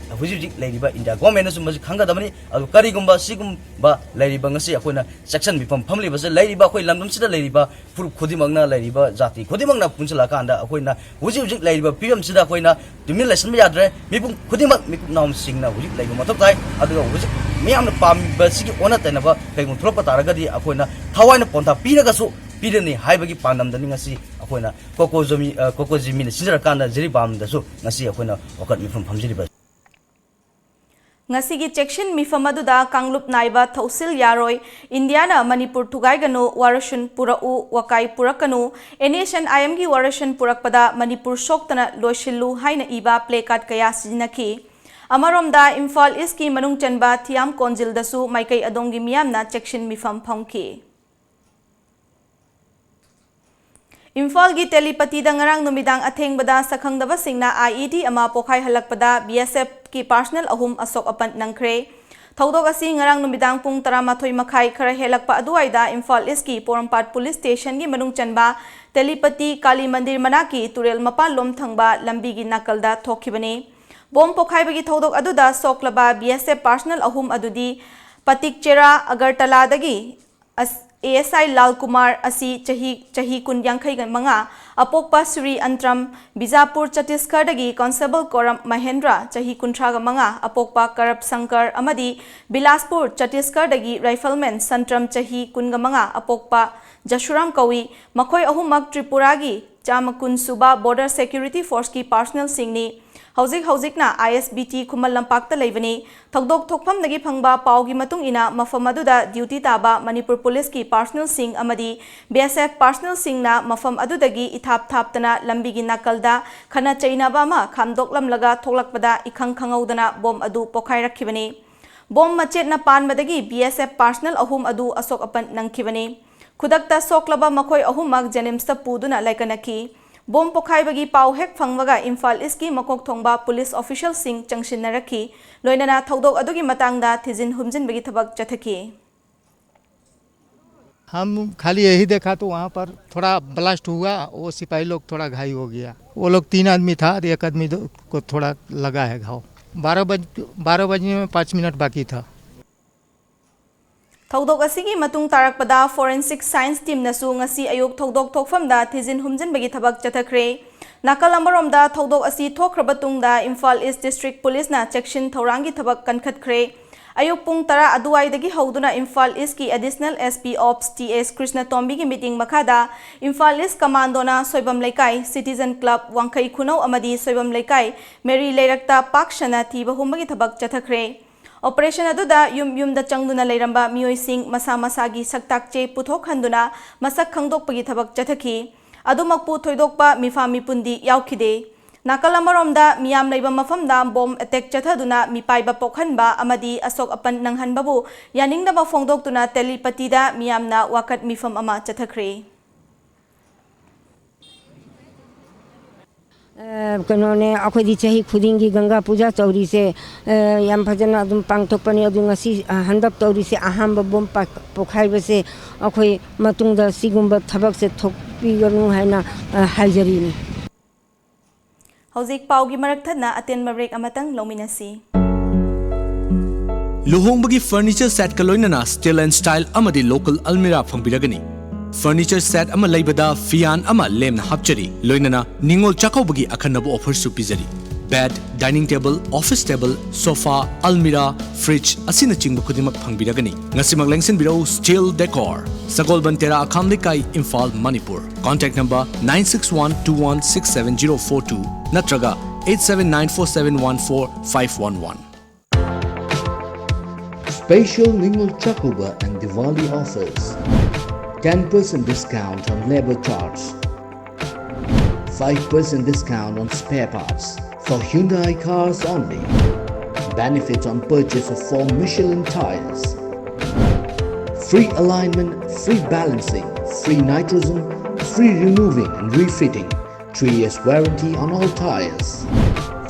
ꯍꯧꯖꯤꯛ ꯍꯧꯖꯤꯛ ꯂꯩꯔꯤꯕ ꯏꯟꯗꯤꯌꯥ ꯒꯣꯔꯃꯦꯟꯅꯁꯨ ꯃꯁꯤ ꯈꯪꯒꯗꯕꯅꯤ꯫ ꯑꯗꯨ ꯀꯔꯤꯒꯨꯝꯕ ꯁꯤꯒꯨꯝꯕ ꯂꯩꯔꯤꯕ ꯉꯁꯤ ꯑꯩꯈꯣꯏꯅ ꯆꯦꯛꯁꯤꯟ ꯃꯤꯐꯝ ꯐꯝꯂꯤꯕꯁꯦ ꯂꯩꯔꯤꯕ ꯑꯩꯈꯣꯏ ꯂꯝꯗꯝꯁꯤꯗ ꯂꯩꯔꯤꯕ ꯐꯨꯔꯨꯞ ꯈꯨꯗꯤꯡꯃꯛꯅ, ꯂꯩꯔꯤꯕ ꯖꯥꯇꯤ ꯈꯨꯗꯤꯡꯃꯛꯅ ꯄꯨꯟꯁꯤꯜꯂꯛꯑꯀꯥꯟꯗ ꯑꯩꯈꯣꯏꯅ ꯍꯧꯖꯤꯛ ꯍꯧꯖꯤꯛ ꯂꯩꯔꯤꯕ ꯐꯤꯕꯝꯁꯤꯗ ꯑꯩꯈꯣꯏꯅ ꯇꯨꯃꯤꯟ ꯂꯩꯁꯤꯟꯕ ꯌꯥꯗ꯭ꯔꯦ꯫ ꯃꯤꯄꯨꯝ ꯈꯨꯗꯤꯡꯃꯛ ꯃꯤꯀꯨꯞ ꯅꯥꯍꯨꯝꯁꯤꯡꯅ ꯍꯧꯖꯤꯛ ꯂꯩꯕ ꯃꯊꯧ ꯇꯥꯏ꯫ ꯑꯗꯨꯒ ꯍꯧꯖꯤꯛ ꯃꯤꯌꯥꯝꯅ ꯄꯥꯝꯕꯁꯤꯒꯤ ꯑꯣꯟꯅ ꯇꯩꯅꯕ ꯀꯩꯒꯨꯝꯕ ꯊꯣꯛꯂꯛꯄ ꯇꯥꯔꯒꯗꯤ ꯑꯩꯈꯣꯏꯅ ꯊꯋꯥꯏꯅ ꯄꯣꯟꯊꯥ ꯄꯤꯔꯒꯁꯨ ꯄꯤꯔꯅꯤ ꯍꯥꯏꯕꯒꯤ ꯄꯥꯟꯗꯝꯗꯅꯤ ꯉꯁꯤ ꯑꯩꯈꯣꯏꯅ ꯀꯣꯀꯣꯖꯣꯃꯤ, ꯑ, ꯀꯣꯀꯣꯖꯤꯃꯤꯅ ꯁꯤꯟꯖꯔꯀꯥꯟꯗ ꯖꯤꯔꯤꯕꯥꯝꯗꯁꯨ ꯉꯁꯤ ꯑꯩꯈꯣꯏꯅ ꯋꯥꯀꯠ ꯃꯤꯐꯝ ꯐꯝꯖꯔꯤꯕ꯫ ꯉꯁꯤꯒꯤ ꯆꯦꯛꯁꯤꯟ ꯃꯤꯐꯝ ꯑꯗꯨꯗ ꯀꯥꯡꯂꯨꯞ ꯅꯥꯏꯕ ꯊꯧꯁꯤꯜ ꯌꯥꯔꯣꯏ, ꯏꯟꯗꯤꯌꯥꯅ ꯃꯅꯤꯄꯨꯔ ꯊꯨꯒꯥꯏꯒꯅꯨ, ꯋꯥꯔꯣꯏꯁꯤꯟ ꯄꯨꯔꯛꯎ, ꯋꯥꯀꯥꯏ ꯄꯨꯔꯛꯀꯅꯨ, ꯑꯦꯟ ꯑꯦꯁ ꯑꯦꯟ ꯑꯥꯏ ꯑꯦꯝꯒꯤ ꯋꯥꯔꯣꯏꯁꯤꯟ ꯄꯨꯔꯛꯄꯗ ꯃꯅꯤꯄꯨꯔ ꯁꯣꯛꯇꯅ ꯂꯣꯏꯁꯤꯜꯂꯨ ꯍꯥꯏꯅ ꯏꯕ placard ꯀꯌꯥ ꯁꯤꯖꯤꯟꯅꯈꯤ꯫ ꯑꯃꯔꯣꯝꯗ ꯏꯝꯐꯥꯜ ꯏꯁꯀꯤ ꯃꯅꯨꯡ ꯆꯟꯕ ꯊꯤꯌꯥꯝ ꯀꯣꯟꯖꯤꯜꯗꯁꯨ ꯃꯥꯏꯀꯩ ꯑꯗꯣꯝꯒꯤ ꯃꯤꯌꯥꯝꯅ ꯆꯦꯛꯁꯤꯟ ꯃꯤꯐꯝ ꯐꯝꯈꯤ꯫ ꯏꯝꯐꯥꯜꯒꯤ ꯇꯦꯂꯤꯄꯇꯤꯗ ꯉꯔꯥꯡ ꯅꯨꯃꯤꯗꯥꯡ ꯑꯊꯦꯡꯕꯗ ꯁꯛꯈꯪꯗꯕꯁꯤꯡꯅ ꯑꯥꯏ ꯏ ꯗꯤ ꯑꯃ ꯄꯣꯈꯥꯏꯍꯜꯂꯛꯄꯗ ꯕꯤ ꯑꯦꯁ ꯑꯦꯐꯀꯤ ꯄꯥꯔꯁꯅꯦꯜ ꯑꯍꯨꯝ ꯑꯁꯣꯛ ꯑꯄꯟ ꯅꯪꯈ꯭ꯔꯦ꯫ ꯊꯧꯗꯣꯛ ꯑꯁꯤ ꯉꯔꯥꯡ ꯅꯨꯃꯤꯗꯥꯡ ꯄꯨꯡ ꯇꯔꯥꯃꯥꯊꯣꯏ ꯃꯈꯥꯏ ꯈꯔ ꯍꯦꯜꯂꯛꯄ ꯑꯗꯨꯋꯥꯏꯗ ꯏꯝꯐꯥꯜ ꯏꯁꯀꯤ ꯄꯣꯔꯣꯝꯄꯥꯠ ꯄꯨꯂꯤꯁ ꯁ꯭ꯇꯦꯁꯟꯒꯤ ꯃꯅꯨꯡ ꯆꯟꯕ ꯇꯦꯂꯤꯄꯇꯤ ꯀꯥꯂꯤ ꯃꯟꯗꯤꯔ ꯃꯅꯥꯛꯀꯤ ꯇꯨꯔꯦꯜ ꯃꯄꯥꯜꯂꯣꯝ ꯊꯪꯕ ꯂꯝꯕꯤꯒꯤ ꯅꯥꯀꯜꯗ ꯊꯣꯛꯈꯤꯕꯅꯤ꯫ ꯕꯣꯝ ꯄꯣꯈꯥꯏꯕꯒꯤ ꯊꯧꯗꯣꯛ ꯑꯗꯨꯗ ꯁꯣꯛꯂꯕ ꯕꯤ ꯑꯦꯁ ꯑꯦꯐ ꯄꯥꯔꯁꯅꯦꯜ ꯑꯍꯨꯝ ꯑꯗꯨꯗꯤ ꯄꯇꯤꯛꯆꯦꯔꯥ ꯑꯒꯔꯇꯂꯥꯗꯒꯤ ꯑꯦ ꯑꯦꯁ ꯑꯥꯏ ꯂꯥꯜ ꯀꯨꯃꯥꯔ ꯑꯁꯤ ꯆꯍꯤ, ꯆꯍꯤ ꯀꯨꯟ ꯌꯥꯡꯈꯩꯒ ꯃꯉꯥ, ꯑꯄꯣꯛꯄ ꯁ꯭ꯔꯤ ꯑꯟꯇ꯭ꯔꯝ, ꯕꯤꯖꯥꯄꯨꯔ, ꯆꯇꯤꯁꯒꯔꯗꯒꯤ ꯀꯣꯟꯁꯇꯦꯕꯜ ꯀꯣꯔꯝ ꯃꯍꯦꯟꯗ꯭ꯔ, ꯆꯍꯤ ꯀꯨꯟꯊ꯭ꯔꯥꯒ ꯃꯉꯥ, ꯑꯄꯣꯛꯄ ꯀꯔꯞ ꯁꯪꯀꯔ ꯑꯃꯗꯤ ꯕꯤꯂꯥꯁꯄꯨꯔ, ꯆꯇꯤꯁꯒꯔꯗꯒꯤ ꯔꯥꯏꯐꯜꯃꯦꯟ ꯁꯟꯇ꯭ꯔꯝ, ꯆꯍꯤ ꯀꯨꯟꯒ ꯃꯉꯥ, ꯑꯄꯣꯛꯄ ꯖꯁꯨꯔꯥꯝ ꯀꯧꯏ꯫ ꯃꯈꯣꯏ ꯑꯍꯨꯝꯃꯛ ꯇ꯭ꯔꯤꯄꯨꯔꯥꯒꯤ ꯆꯥꯝꯃ ꯀꯨꯟ ꯁꯨꯕ ꯕꯣꯔꯗꯔ ꯁꯦꯀ꯭ꯌꯨꯔꯤꯇꯤ ꯐꯣꯔꯁꯀꯤ ꯄꯥꯔꯁꯅꯦꯜꯁꯤꯡꯅꯤ꯫ ꯍꯧꯖꯤꯛ ꯍꯧꯖꯤꯛꯅ ꯑꯥꯏ ꯑꯦꯁ ꯕꯤ ꯇꯤ ꯈꯨꯃꯟ ꯂꯝꯄꯥꯛꯇ ꯂꯩꯕꯅꯤ꯫ ꯊꯧꯗꯣꯛ ꯊꯣꯛꯐꯝꯗꯒꯤ ꯐꯪꯕ ꯄꯥꯎꯒꯤ ꯃꯇꯨꯡ ꯏꯟꯅ, ꯃꯐꯝ ꯑꯗꯨꯗ ꯗ꯭ꯌꯨꯇꯤ ꯇꯥꯕ ꯃꯅꯤꯄꯨꯔ ꯄꯨꯂꯤꯁꯀꯤ ꯄꯥꯔꯁꯅꯦꯜꯁꯤꯡ ꯑꯃꯗꯤ ꯕꯤ ꯑꯦꯁ ꯑꯦꯐ ꯄꯥꯔꯁꯅꯦꯜꯁꯤꯡꯅ ꯃꯐꯝ ꯑꯗꯨꯗꯒꯤ ꯏꯊꯥꯞ ꯊꯥꯞꯇꯅ ꯂꯝꯕꯤꯒꯤ ꯅꯥꯀꯜꯗ ꯈꯠꯅ ꯆꯩꯅꯕ ꯑꯃ ꯈꯥꯝꯗꯣꯛꯂꯝꯂꯒ ꯊꯣꯛꯂꯛꯄꯗ ꯏꯈꯪ ꯈꯪꯍꯧꯗꯅ ꯕꯣꯝ ꯑꯗꯨ ꯄꯣꯈꯥꯏꯔꯛꯈꯤꯕꯅꯤ꯫ ꯕꯣꯝ ꯃꯆꯦꯠꯅ ꯄꯥꯟꯕꯗꯒꯤ ꯕꯤ ꯑꯦꯁ ꯑꯦꯐ ꯄꯥꯔꯁꯅꯦꯜ ꯑꯍꯨꯝ ꯑꯗꯨ ꯑꯁꯣꯛ ꯑꯄꯟ ꯅꯪꯈꯤꯕꯅꯤ꯫ ꯈꯨꯗꯛꯇ ꯁꯣꯛꯂꯕ ꯃꯈꯣꯏ ꯑꯍꯨꯝꯃꯛ ꯖꯦꯅꯤꯝꯁꯇ ꯄꯨꯗꯨꯅ ꯂꯥꯏꯀꯠꯅꯈꯤ꯫ ꯕꯣꯝ ꯄꯣꯈꯥꯏꯕꯒꯤ ꯄꯥꯎ ꯍꯦꯛ ꯐꯪꯕꯒ ꯏꯝꯐꯥꯜ ꯏꯁꯀꯤ ꯃꯀꯣꯛ ꯊꯣꯡꯕ ꯄꯨꯂꯤꯁ ꯑꯣꯐꯤꯁꯤꯌꯦꯜꯁꯤꯡ ꯆꯪꯁꯤꯟꯅꯔꯛꯈꯤ꯫ ꯂꯣꯏꯅꯅ ꯊꯧꯗꯣꯛ ꯑꯗꯨꯒꯤ ꯃꯇꯥꯡꯗ ꯊꯤꯖꯤꯟ ꯍꯨꯝꯖꯤꯟꯕꯒꯤ ꯊꯕꯛ ꯆꯠꯊꯈꯤ꯫ हम खाली यही देखा तो वहाँ पर थोड़ा ब्लास्ट हुआ, वो सिपाही लोग थोड़ा घायल हो गया। वो लोग तीन आदमी था, एक आदमी दो- को थोड़ा लगा है घाव। बारह बज बारह बजने में पाँच मिनट बाकी था। ꯊꯧꯗꯣꯛ ꯑꯁꯤꯒꯤ ꯃꯇꯨꯡ ꯇꯥꯔꯛꯄꯗ ꯐꯣꯔꯦꯟꯁꯤꯛ ꯁꯥꯏꯟꯁ ꯇꯤꯝꯅꯁꯨ ꯉꯁꯤ ꯑꯌꯨꯛ ꯊꯧꯗꯣꯛ ꯊꯣꯛꯐꯝꯗ ꯊꯤꯖꯤꯟ ꯍꯨꯝꯖꯤꯟꯕꯒꯤ ꯊꯕꯛ ꯆꯠꯊꯈ꯭ꯔꯦ꯫ ꯅꯥꯀꯜ ꯑꯃꯔꯣꯝꯗ, ꯊꯧꯗꯣꯛ ꯑꯁꯤ ꯊꯣꯛꯈ꯭ꯔꯕ ꯇꯨꯡꯗ ꯏꯝꯐꯥꯜ ꯏꯁ ꯗꯤꯁꯇ꯭ꯔꯤꯛ ꯄꯨꯂꯤꯁꯅ ꯆꯦꯛꯁꯤꯟ ꯊꯧꯔꯥꯡꯒꯤ ꯊꯕꯛ ꯀꯟꯈꯠꯈ꯭ꯔꯦ꯫ ꯑꯌꯨꯛ ꯄꯨꯡ ꯇꯔꯥ ꯑꯗꯨꯋꯥꯏꯗꯒꯤ ꯍꯧꯗꯨꯅ ꯏꯝꯐꯥꯜ ꯏꯁꯀꯤ additional S P ops T S ꯀ꯭ꯔꯤꯁꯅꯇꯣꯝꯕꯤꯒꯤ ꯃꯤꯇꯤꯡ ꯃꯈꯥꯗ ꯏꯝꯐꯥꯜ ꯏꯁ ꯀꯃꯥꯟꯗꯣꯅ ꯁꯣꯏꯕꯝ ꯂꯩꯀꯥꯏ, ꯁꯤꯇꯤꯖꯟ ꯀ꯭ꯂꯕ, ꯋꯥꯡꯈꯩ ꯈꯨꯅꯧ ꯑꯃꯗꯤ ꯁꯣꯏꯕꯝ ꯂꯩꯀꯥꯏ ꯃꯦꯔꯤ ꯂꯩꯔꯛꯇ ꯄꯥꯛ ꯁꯟꯅ ꯊꯤꯕ ꯍꯨꯝꯕꯒꯤ ꯊꯕꯛ ꯆꯠꯊꯈ꯭ꯔꯦ꯫ ꯑꯣꯄꯔꯦꯁꯟ ꯑꯗꯨꯗ ꯌꯨꯝ ꯌꯨꯝꯗ ꯆꯪꯗꯨꯅ ꯂꯩꯔꯝꯕ ꯃꯤꯑꯣꯏꯁꯤꯡ ꯃꯁꯥ ꯃꯁꯥꯒꯤ ꯁꯛꯇꯥꯛ ꯆꯦ ꯄꯨꯊꯣꯛꯍꯟꯗꯨꯅ ꯃꯁꯛ ꯈꯪꯗꯣꯛꯄꯒꯤ ꯊꯕꯛ ꯆꯠꯊꯈꯤ꯫ ꯑꯗꯨꯃꯛꯄꯨ ꯊꯣꯏꯗꯣꯛꯄ ꯃꯤꯐꯥ ꯃꯤꯄꯨꯟꯗꯤ ꯌꯥꯎꯈꯤꯗꯦ꯫ ꯅꯥꯀꯜ ꯑꯃꯔꯣꯝꯗ ꯃꯤꯌꯥꯝ ꯂꯩꯕ ꯃꯐꯝꯗ ꯕꯣꯝ ꯑꯦꯇꯦꯛ ꯆꯠꯊꯗꯨꯅ ꯃꯤꯄꯥꯏꯕ ꯄꯣꯛꯍꯟꯕ ꯑꯃꯗꯤ ꯑꯁꯣꯛ ꯑꯄꯟ ꯅꯪꯍꯟꯕꯕꯨ ꯌꯥꯅꯤꯡꯗꯕ ꯐꯣꯡꯗꯣꯛꯇꯨꯅ ꯇꯦꯂꯤꯄꯇꯤꯗ ꯃꯤꯌꯥꯝꯅ ꯋꯥꯀꯠ ꯃꯤꯐꯝ ꯑꯃ ꯆꯠꯊꯈ꯭ꯔꯦ꯫ ꯑ, ꯀꯩꯅꯣꯅꯦ, ꯑꯩꯈꯣꯏꯗꯤ ꯆꯍꯤ ꯈꯨꯗꯤꯡꯒꯤ ꯒꯪꯒꯥ ꯄꯨꯖꯥ ꯇꯧꯔꯤꯁꯦ, ꯑ, ꯌꯥꯝ ꯐꯖꯅ ꯑꯗꯨꯝ ꯄꯥꯡꯊꯣꯛꯄꯅꯤ꯫ ꯑꯗꯨ ꯉꯁꯤ, ꯑ, ꯍꯟꯗꯛ ꯇꯧꯔꯤꯁꯦ ꯑꯍꯥꯟꯕ ꯕꯣꯝ ꯄꯥꯛ-, ꯄꯣꯈꯥꯏꯕꯁꯦ ꯑꯩꯈꯣꯏ ꯃꯇꯨꯡꯗ ꯁꯤꯒꯨꯝꯕ ꯊꯕꯛꯁꯦ ꯊꯣꯛꯄꯤꯒꯅꯨ ꯍꯥꯏꯅ, ꯑ, ꯍꯥꯏꯖꯔꯤꯅꯤ꯫ ꯍꯧꯖꯤꯛ ꯄꯥꯎꯒꯤ ꯃꯔꯛ ꯊꯠꯅ ꯑꯇꯦꯟꯕ ꯕ꯭ꯔꯦꯛ ꯑꯃꯇꯪ ꯂꯧꯃꯤꯟꯅꯁꯤ꯫ ꯂꯨꯍꯣꯡꯕꯒꯤ ꯐꯔꯅꯤꯆꯔ ꯁꯦꯠꯀ ꯂꯣꯏꯅꯅ ꯁ꯭ꯇꯤꯜ ꯑꯦꯟ ꯁ꯭ꯇꯥꯏꯜ ꯑꯃꯗꯤ ꯂꯣꯀꯦꯜ ꯑꯜꯃꯤꯔꯥ ꯐꯪꯕꯤꯔꯒꯅꯤ꯫ ꯐꯔꯅꯤꯆꯔ ꯁꯦꯠ ꯑꯃ ꯂꯩꯕꯗ ꯐꯤꯌꯥꯟ ꯑꯃ ꯂꯦꯝꯅ ꯍꯥꯞꯆꯔꯤ, ꯂꯣꯏꯅꯅ ꯅꯤꯉꯣꯜ ꯆꯥꯛꯀꯧꯕꯒꯤ ꯑꯈꯟꯅꯕ ꯑꯣꯐꯔꯁꯨ ꯄꯤꯖꯔꯤ꯫ Bed, dining table, office table, sofa, ꯑꯜꯃꯤꯔꯥ, ꯐ꯭ꯔꯤꯖ ꯑꯁꯤꯅꯆꯤꯡꯕ ꯈꯨꯗꯤꯡꯃꯛ ꯐꯪꯕꯤꯔꯒꯅꯤ꯫ ꯉꯁꯤꯃꯛ ꯂꯦꯡꯁꯤꯟꯕꯤꯔꯛꯎ ꯁ꯭ꯇꯤꯜ ꯗꯦꯀꯣꯔ, ꯁꯒꯣꯜꯕꯟ ꯇꯦꯔꯥ ꯑꯈꯥꯝ ꯂꯩꯀꯥꯏ, Imphal, Manipur. Contact number nine six one two one six seven zero four two ꯅꯠꯇ꯭ꯔꯒ eight seven nine four seven one four five one one꯫ Special Ningol Chakouba and Diwali offers. Ten percent discount on labor charge. Five percent discount on spare parts for Hyundai cars only. Benefits on purchase of four Michelin tires. Free alignment, free balancing, free nitrogen, free removing and refitting. Three years warranty on all tires.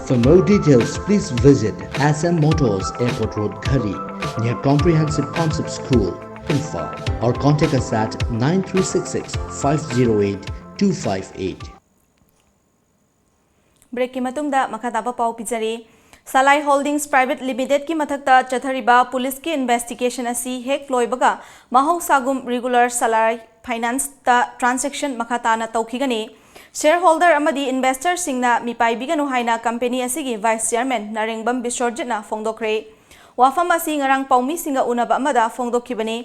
For more details, please visit S M Motors, Airport Road, Ghari, near Comprehensive Concept School, Imphal, or contact us at nine three six six five zero eight two five eight. ꯕ꯭ꯔꯦꯛꯀꯤ ꯃꯇꯨꯡꯗ ꯃꯈꯥ ꯇꯥꯕ ꯄꯥꯎ ꯄꯤꯖꯔꯤ꯫ ꯁꯂꯥꯏ holdings private ꯂꯤꯃꯤꯇꯦꯗꯀꯤ ꯃꯊꯛꯇ ꯆꯠꯊꯔꯤꯕ ꯄꯨꯂꯤꯁꯀꯤ investigation ꯑꯁꯤ ꯍꯦꯛ ꯂꯣꯏꯕꯒ ꯃꯍꯧꯁꯥꯒꯨꯝ ꯔꯤꯒꯨꯂꯔ ꯁꯂꯥꯏ ꯐꯥꯏꯅꯥꯟꯁꯇ ꯇ꯭ꯔꯥꯟꯖꯦꯛꯁꯟ ꯃꯈꯥ ꯇꯥꯅ ꯇꯧꯈꯤꯒꯅꯤ꯫ ꯁꯦꯌꯔ ꯍꯣꯜꯗꯔ ꯑꯃꯗꯤ ꯏꯟꯚꯦꯁꯇꯔꯁꯤꯡꯅ ꯃꯤꯄꯥꯏꯕꯤꯒꯅꯨ ꯍꯥꯏꯅ ꯀꯝꯄꯦꯅꯤ ꯑꯁꯤꯒꯤ ꯚꯥꯏꯁ ꯆꯤꯌꯔꯃꯦꯟ ꯅꯥꯔꯦꯡꯕꯝ ꯕꯤꯁ꯭ꯋꯔꯖꯤꯠꯅ ꯐꯣꯡꯗꯣꯛꯈ꯭ꯔꯦ꯫ ꯋꯥꯐꯝ ꯑꯁꯤ ꯉꯔꯥꯡ ꯄꯥꯎꯃꯤꯁꯤꯡꯒ ꯎꯅꯕ ꯑꯃꯗ ꯐꯣꯡꯗꯣꯛꯈꯤꯕꯅꯤ꯫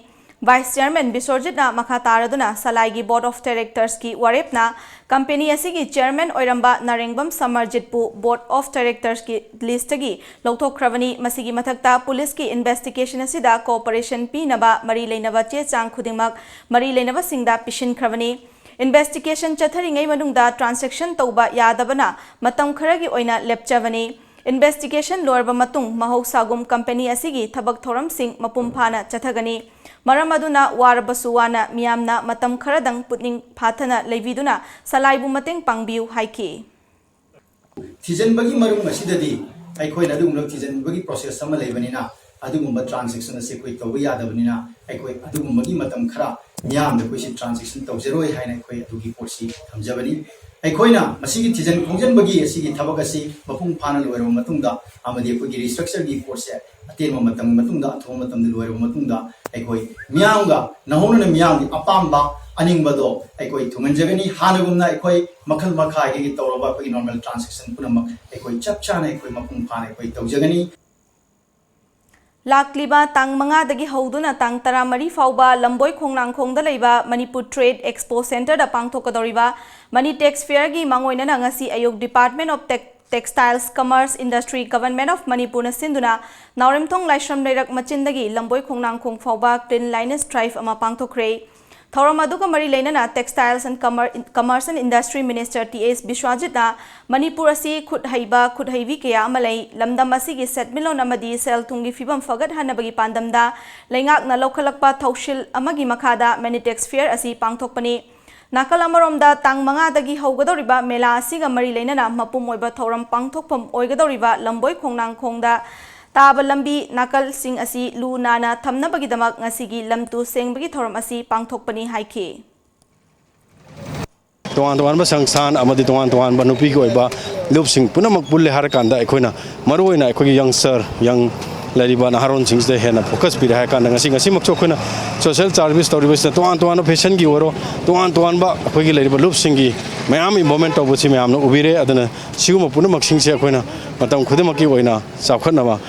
Vice Chairman ꯕꯤꯁ꯭ꯋꯔꯖꯤꯠꯅ ꯃꯈꯥ ꯇꯥꯔꯗꯨꯅ ꯁꯂꯥꯏꯒꯤ Board of Directorsꯀꯤ ꯋꯥꯔꯦꯞꯅ company ꯑꯁꯤꯒꯤ chairman ꯑꯣꯏꯔꯝꯕ ꯅꯥꯔꯦꯡꯕꯝ ꯁꯃꯔꯖꯤꯠꯄꯨ Board of Directorsꯀꯤ listꯇꯒꯤ ꯂꯧꯊꯣꯛꯈ꯭ꯔꯕꯅꯤ꯫ ꯃꯁꯤꯒꯤ ꯃꯊꯛꯇ policeꯀꯤ investigation ꯑꯁꯤꯗ cooperation ꯄꯤꯅꯕ ꯃꯔꯤ ꯂꯩꯅꯕ ꯆꯦ ꯆꯥꯡ ꯈꯨꯗꯤꯡꯃꯛ ꯃꯔꯤ ꯂꯩꯅꯕꯁꯤꯡꯗ ꯄꯤꯁꯤꯟꯈ꯭ꯔꯕꯅꯤ꯫ Investigation ꯆꯠꯊꯔꯤꯉꯩ ꯃꯅꯨꯡꯗ transaction ꯇꯧꯕ ꯌꯥꯗꯕꯅ ꯃꯇꯝ ꯈꯔꯒꯤ ꯑꯣꯏꯅ ꯂꯦꯞꯆꯕꯅꯤ꯫ Investigation ꯂꯣꯏꯔꯕ ꯃꯇꯨꯡ ꯃꯍꯧꯁꯥꯒꯨꯝ company ꯑꯁꯤꯒꯤ ꯊꯕꯛ ꯊꯧꯔꯝꯁꯤꯡ ꯃꯄꯨꯡ ꯐꯥꯅ ꯆꯠꯊꯒꯅꯤ꯫ ꯃꯔꯝ ꯑꯗꯨꯅ ꯋꯥꯔꯕꯁꯨ ꯋꯥꯅ ꯃꯤꯌꯥꯝꯅ ꯃꯇꯝ ꯈꯔꯗꯪ ꯄꯨꯛꯅꯤꯡ ꯐꯥꯊꯅ ꯂꯩꯕꯤꯗꯨꯅ ꯁꯂꯥꯏꯕꯨ ꯃꯇꯦꯡ ꯄꯥꯡꯕꯤꯌꯨ ꯍꯥꯏꯈꯤ꯫ ꯊꯤꯖꯤꯟꯕꯒꯤ ꯃꯔꯝ ꯑꯁꯤꯗꯗꯤ ꯑꯩꯈꯣꯏꯅ ꯑꯗꯨꯒꯨꯝꯂꯕ ꯊꯤꯖꯤꯟꯕꯒꯤ process ꯑꯃ ꯂꯩꯕꯅꯤꯅ ꯑꯗꯨꯒꯨꯝꯕ transaction ꯑꯁꯤ ꯑꯩꯈꯣꯏ ꯇꯧꯕ ꯌꯥꯗꯕꯅꯤꯅ ꯑꯩꯈꯣꯏ ꯑꯗꯨꯒꯨꯝꯕꯒꯤ ꯃꯇꯝ ꯈꯔ ꯃꯤꯌꯥꯝꯗ ꯑꯩꯈꯣꯏꯁꯤ transaction ꯇꯧꯖꯔꯣꯏ ꯍꯥꯏꯅ ꯑꯩꯈꯣꯏ ꯑꯗꯨꯒꯤ ꯄꯣꯠꯁꯤ ꯊꯝꯖꯕꯅꯤ꯫ ꯑꯩꯈꯣꯏꯅ ꯃꯁꯤꯒꯤ ꯊꯤꯖꯤꯟ ꯈꯣꯝꯖꯤꯟꯕꯒꯤ ꯑꯁꯤꯒꯤ ꯊꯕꯛ ꯑꯁꯤ ꯃꯄꯨꯡ ꯐꯥꯅ ꯂꯣꯏꯔꯕ ꯃꯇꯨꯡꯗ ꯑꯃꯗꯤ ꯑꯩꯈꯣꯏꯒꯤ restructureꯒꯤ ꯄꯣꯠꯁꯦ ꯑꯇꯦꯟꯕ ꯃꯇꯝꯒꯤ ꯃꯇꯨꯡꯗ ꯑꯊꯨꯕ ꯃꯇꯝꯗ ꯂꯣꯏꯔꯕ ꯃꯇꯨꯡꯗ ꯑꯩꯈꯣꯏ ꯃꯤꯌꯥꯝꯒ ꯅꯧꯍꯧꯅꯅ ꯃꯤꯌꯥꯝꯒꯤ ꯑꯄꯥꯝꯕ ꯑꯅꯤꯡꯕꯗꯣ ꯑꯩꯈꯣꯏ ꯊꯨꯡꯍꯟꯖꯒꯅꯤ꯫ ꯍꯥꯟꯅꯒꯨꯝꯅ ꯑꯩꯈꯣꯏ ꯃꯈꯜ ꯃꯈꯥꯒꯤ ꯇꯧꯔꯕ ꯑꯩꯈꯣꯏꯒꯤ normal transaction ꯄꯨꯝꯅꯃꯛ ꯑꯩꯈꯣꯏ ꯆꯞ ꯆꯥꯅ ꯑꯩꯈꯣꯏ ꯃꯄꯨꯡ ꯐꯥꯅ ꯑꯩꯈꯣꯏ ꯇꯧꯖꯒꯅꯤ꯫ ꯂꯥꯛꯂꯤꯕ ꯇꯥꯡ ꯃꯉꯥꯗꯒꯤ ꯍꯧꯗꯨꯅ ꯇꯥꯡ ꯇꯔꯥꯃꯔꯤ ꯐꯥꯎꯕ ꯂꯝꯕꯣꯏ ꯈꯣꯡꯅꯥꯡꯈꯣꯡꯗ ꯂꯩꯕ Manipur Trade Expo Centreꯗ ꯄꯥꯡꯊꯣꯛꯀꯗꯧꯔꯤꯕ Manitex Fairꯒꯤ ꯃꯥꯡꯑꯣꯏꯅꯅ ꯉꯁꯤ ꯑꯌꯨꯛ Department of Textiles, Commerce, Industry, Government of Manipurꯅ ꯁꯤꯟꯗꯨꯅ ꯅꯥꯎꯔꯦꯝꯊꯣꯡ ꯂꯥꯏꯁ꯭ꯔꯝ ꯂꯩꯔꯛ ꯃꯆꯤꯟꯗꯒꯤ ꯂꯝꯕꯣꯏ ꯈꯣꯡꯅꯥꯡꯈꯣꯡ ꯐꯥꯎꯕ cleanliness drive ꯑꯃ ꯄꯥꯡꯊꯣꯛꯈ꯭ꯔꯦ꯫ ꯊꯧꯔꯝ ꯑꯗꯨꯒ ꯃꯔꯤ ꯂꯩꯅꯅ Textiles and Commer-, Commerce and Industry Minister T S ꯕꯤꯁ꯭ꯋꯥꯖꯤꯠꯅ ꯃꯅꯤꯄꯨꯔ ꯑꯁꯤ ꯈꯨꯠ ꯍꯩꯕ, ꯈꯨꯠ ꯍꯩꯕꯤ ꯀꯌꯥ ꯑꯃ ꯂꯩ, ꯂꯝꯗꯝ ꯑꯁꯤꯒꯤ ꯁꯦꯟꯃꯤꯠꯂꯣꯟ ꯑꯃꯗꯤ ꯁꯦꯜ ꯊꯨꯝꯒꯤ ꯐꯤꯕꯝ ꯐꯒꯠꯍꯟꯅꯕꯒꯤ ꯄꯥꯟꯗꯝꯗ ꯂꯩꯉꯥꯛꯅ ꯂꯧꯈꯠꯂꯛꯄ ꯊꯧꯁꯤꯜ ꯑꯃꯒꯤ ꯃꯈꯥꯗ Manitex Fair ꯑꯁꯤ ꯄꯥꯡꯊꯣꯛꯄꯅꯤ꯫ ꯅꯥꯀꯜ ꯑꯃꯔꯣꯝꯗ ꯇꯥꯡ ꯃꯉꯥꯗꯒꯤ ꯍꯧꯒꯗꯧꯔꯤꯕ ꯃꯦꯂꯥ ꯑꯁꯤꯒ ꯃꯔꯤ ꯂꯩꯅꯅ ꯃꯄꯨꯝ ꯑꯣꯏꯕ ꯊꯧꯔꯝ ꯄꯥꯡꯊꯣꯛꯐꯝ ꯑꯣꯏꯒꯗꯧꯔꯤꯕ ꯂꯝꯕꯣꯏ ꯈꯣꯡꯅꯥꯡꯈꯣꯡꯗ ꯇꯥꯕ ꯂꯝꯕꯤ ꯅꯥꯀꯜꯁꯤꯡ ꯑꯁꯤ ꯂꯨ ꯅꯥꯟꯅ ꯊꯝꯅꯕꯒꯤꯗꯃꯛ ꯉꯁꯤꯒꯤ ꯂꯝ ꯇꯨ ꯁꯦꯡꯕꯒꯤ ꯊꯧꯔꯝ ꯑꯁꯤ ꯄꯥꯡꯊꯣꯛꯄꯅꯤ ꯍꯥꯏꯈꯤ꯫ ꯇꯣꯉꯥꯟ ꯇꯣꯉꯥꯟꯕ ꯁꯪꯁꯊꯥꯟ ꯑꯃꯗꯤ ꯇꯣꯉꯥꯟ ꯇꯣꯉꯥꯟꯕ ꯅꯨꯄꯤꯒꯤ ꯑꯣꯏꯕ ꯂꯨꯞꯁꯤꯡ ꯄꯨꯝꯅꯃꯛ ꯄꯨꯜꯂꯦ ꯍꯥꯏꯔꯀꯥꯟꯗ ꯑꯩꯈꯣꯏꯅ ꯃꯔꯨꯑꯣꯏꯅ ꯑꯩꯈꯣꯏꯒꯤ youngster, young ꯂꯩꯔꯤꯕ ꯅꯍꯥꯔꯣꯟꯁꯤꯡꯁꯤꯗ ꯍꯦꯟꯅ focus ꯄꯤꯔꯦ ꯍꯥꯏꯔ ꯀꯥꯟꯗ ꯉꯁꯤ, ꯉꯁꯤꯃꯛꯁꯨ ꯑꯩꯈꯣꯏꯅ social service ꯇꯧꯔꯤꯕꯁꯤꯗ ꯇꯣꯉꯥꯟ ꯇꯣꯉꯥꯟꯕ fashionꯒꯤ ꯑꯣꯏꯔꯣ, ꯇꯣꯉꯥꯟ ꯇꯣꯉꯥꯟꯕ ꯑꯩꯈꯣꯏꯒꯤ ꯂꯩꯔꯤꯕ ꯂꯨꯞꯁꯤꯡꯒꯤ ꯃꯌꯥꯝ involvement ꯇꯧꯕꯁꯤ ꯃꯌꯥꯝꯅ ꯎꯕꯤꯔꯦ꯫ ꯑꯗꯨꯅ ꯁꯤꯒꯨꯝꯕ ꯄꯨꯝꯅꯃꯛꯁꯤꯡꯁꯦ ꯑꯩꯈꯣꯏꯅ ꯃꯇꯝ ꯈꯨꯗꯤꯡꯃꯛꯀꯤ ꯑꯣꯏꯅ ꯆꯥꯎꯈꯠꯅꯕ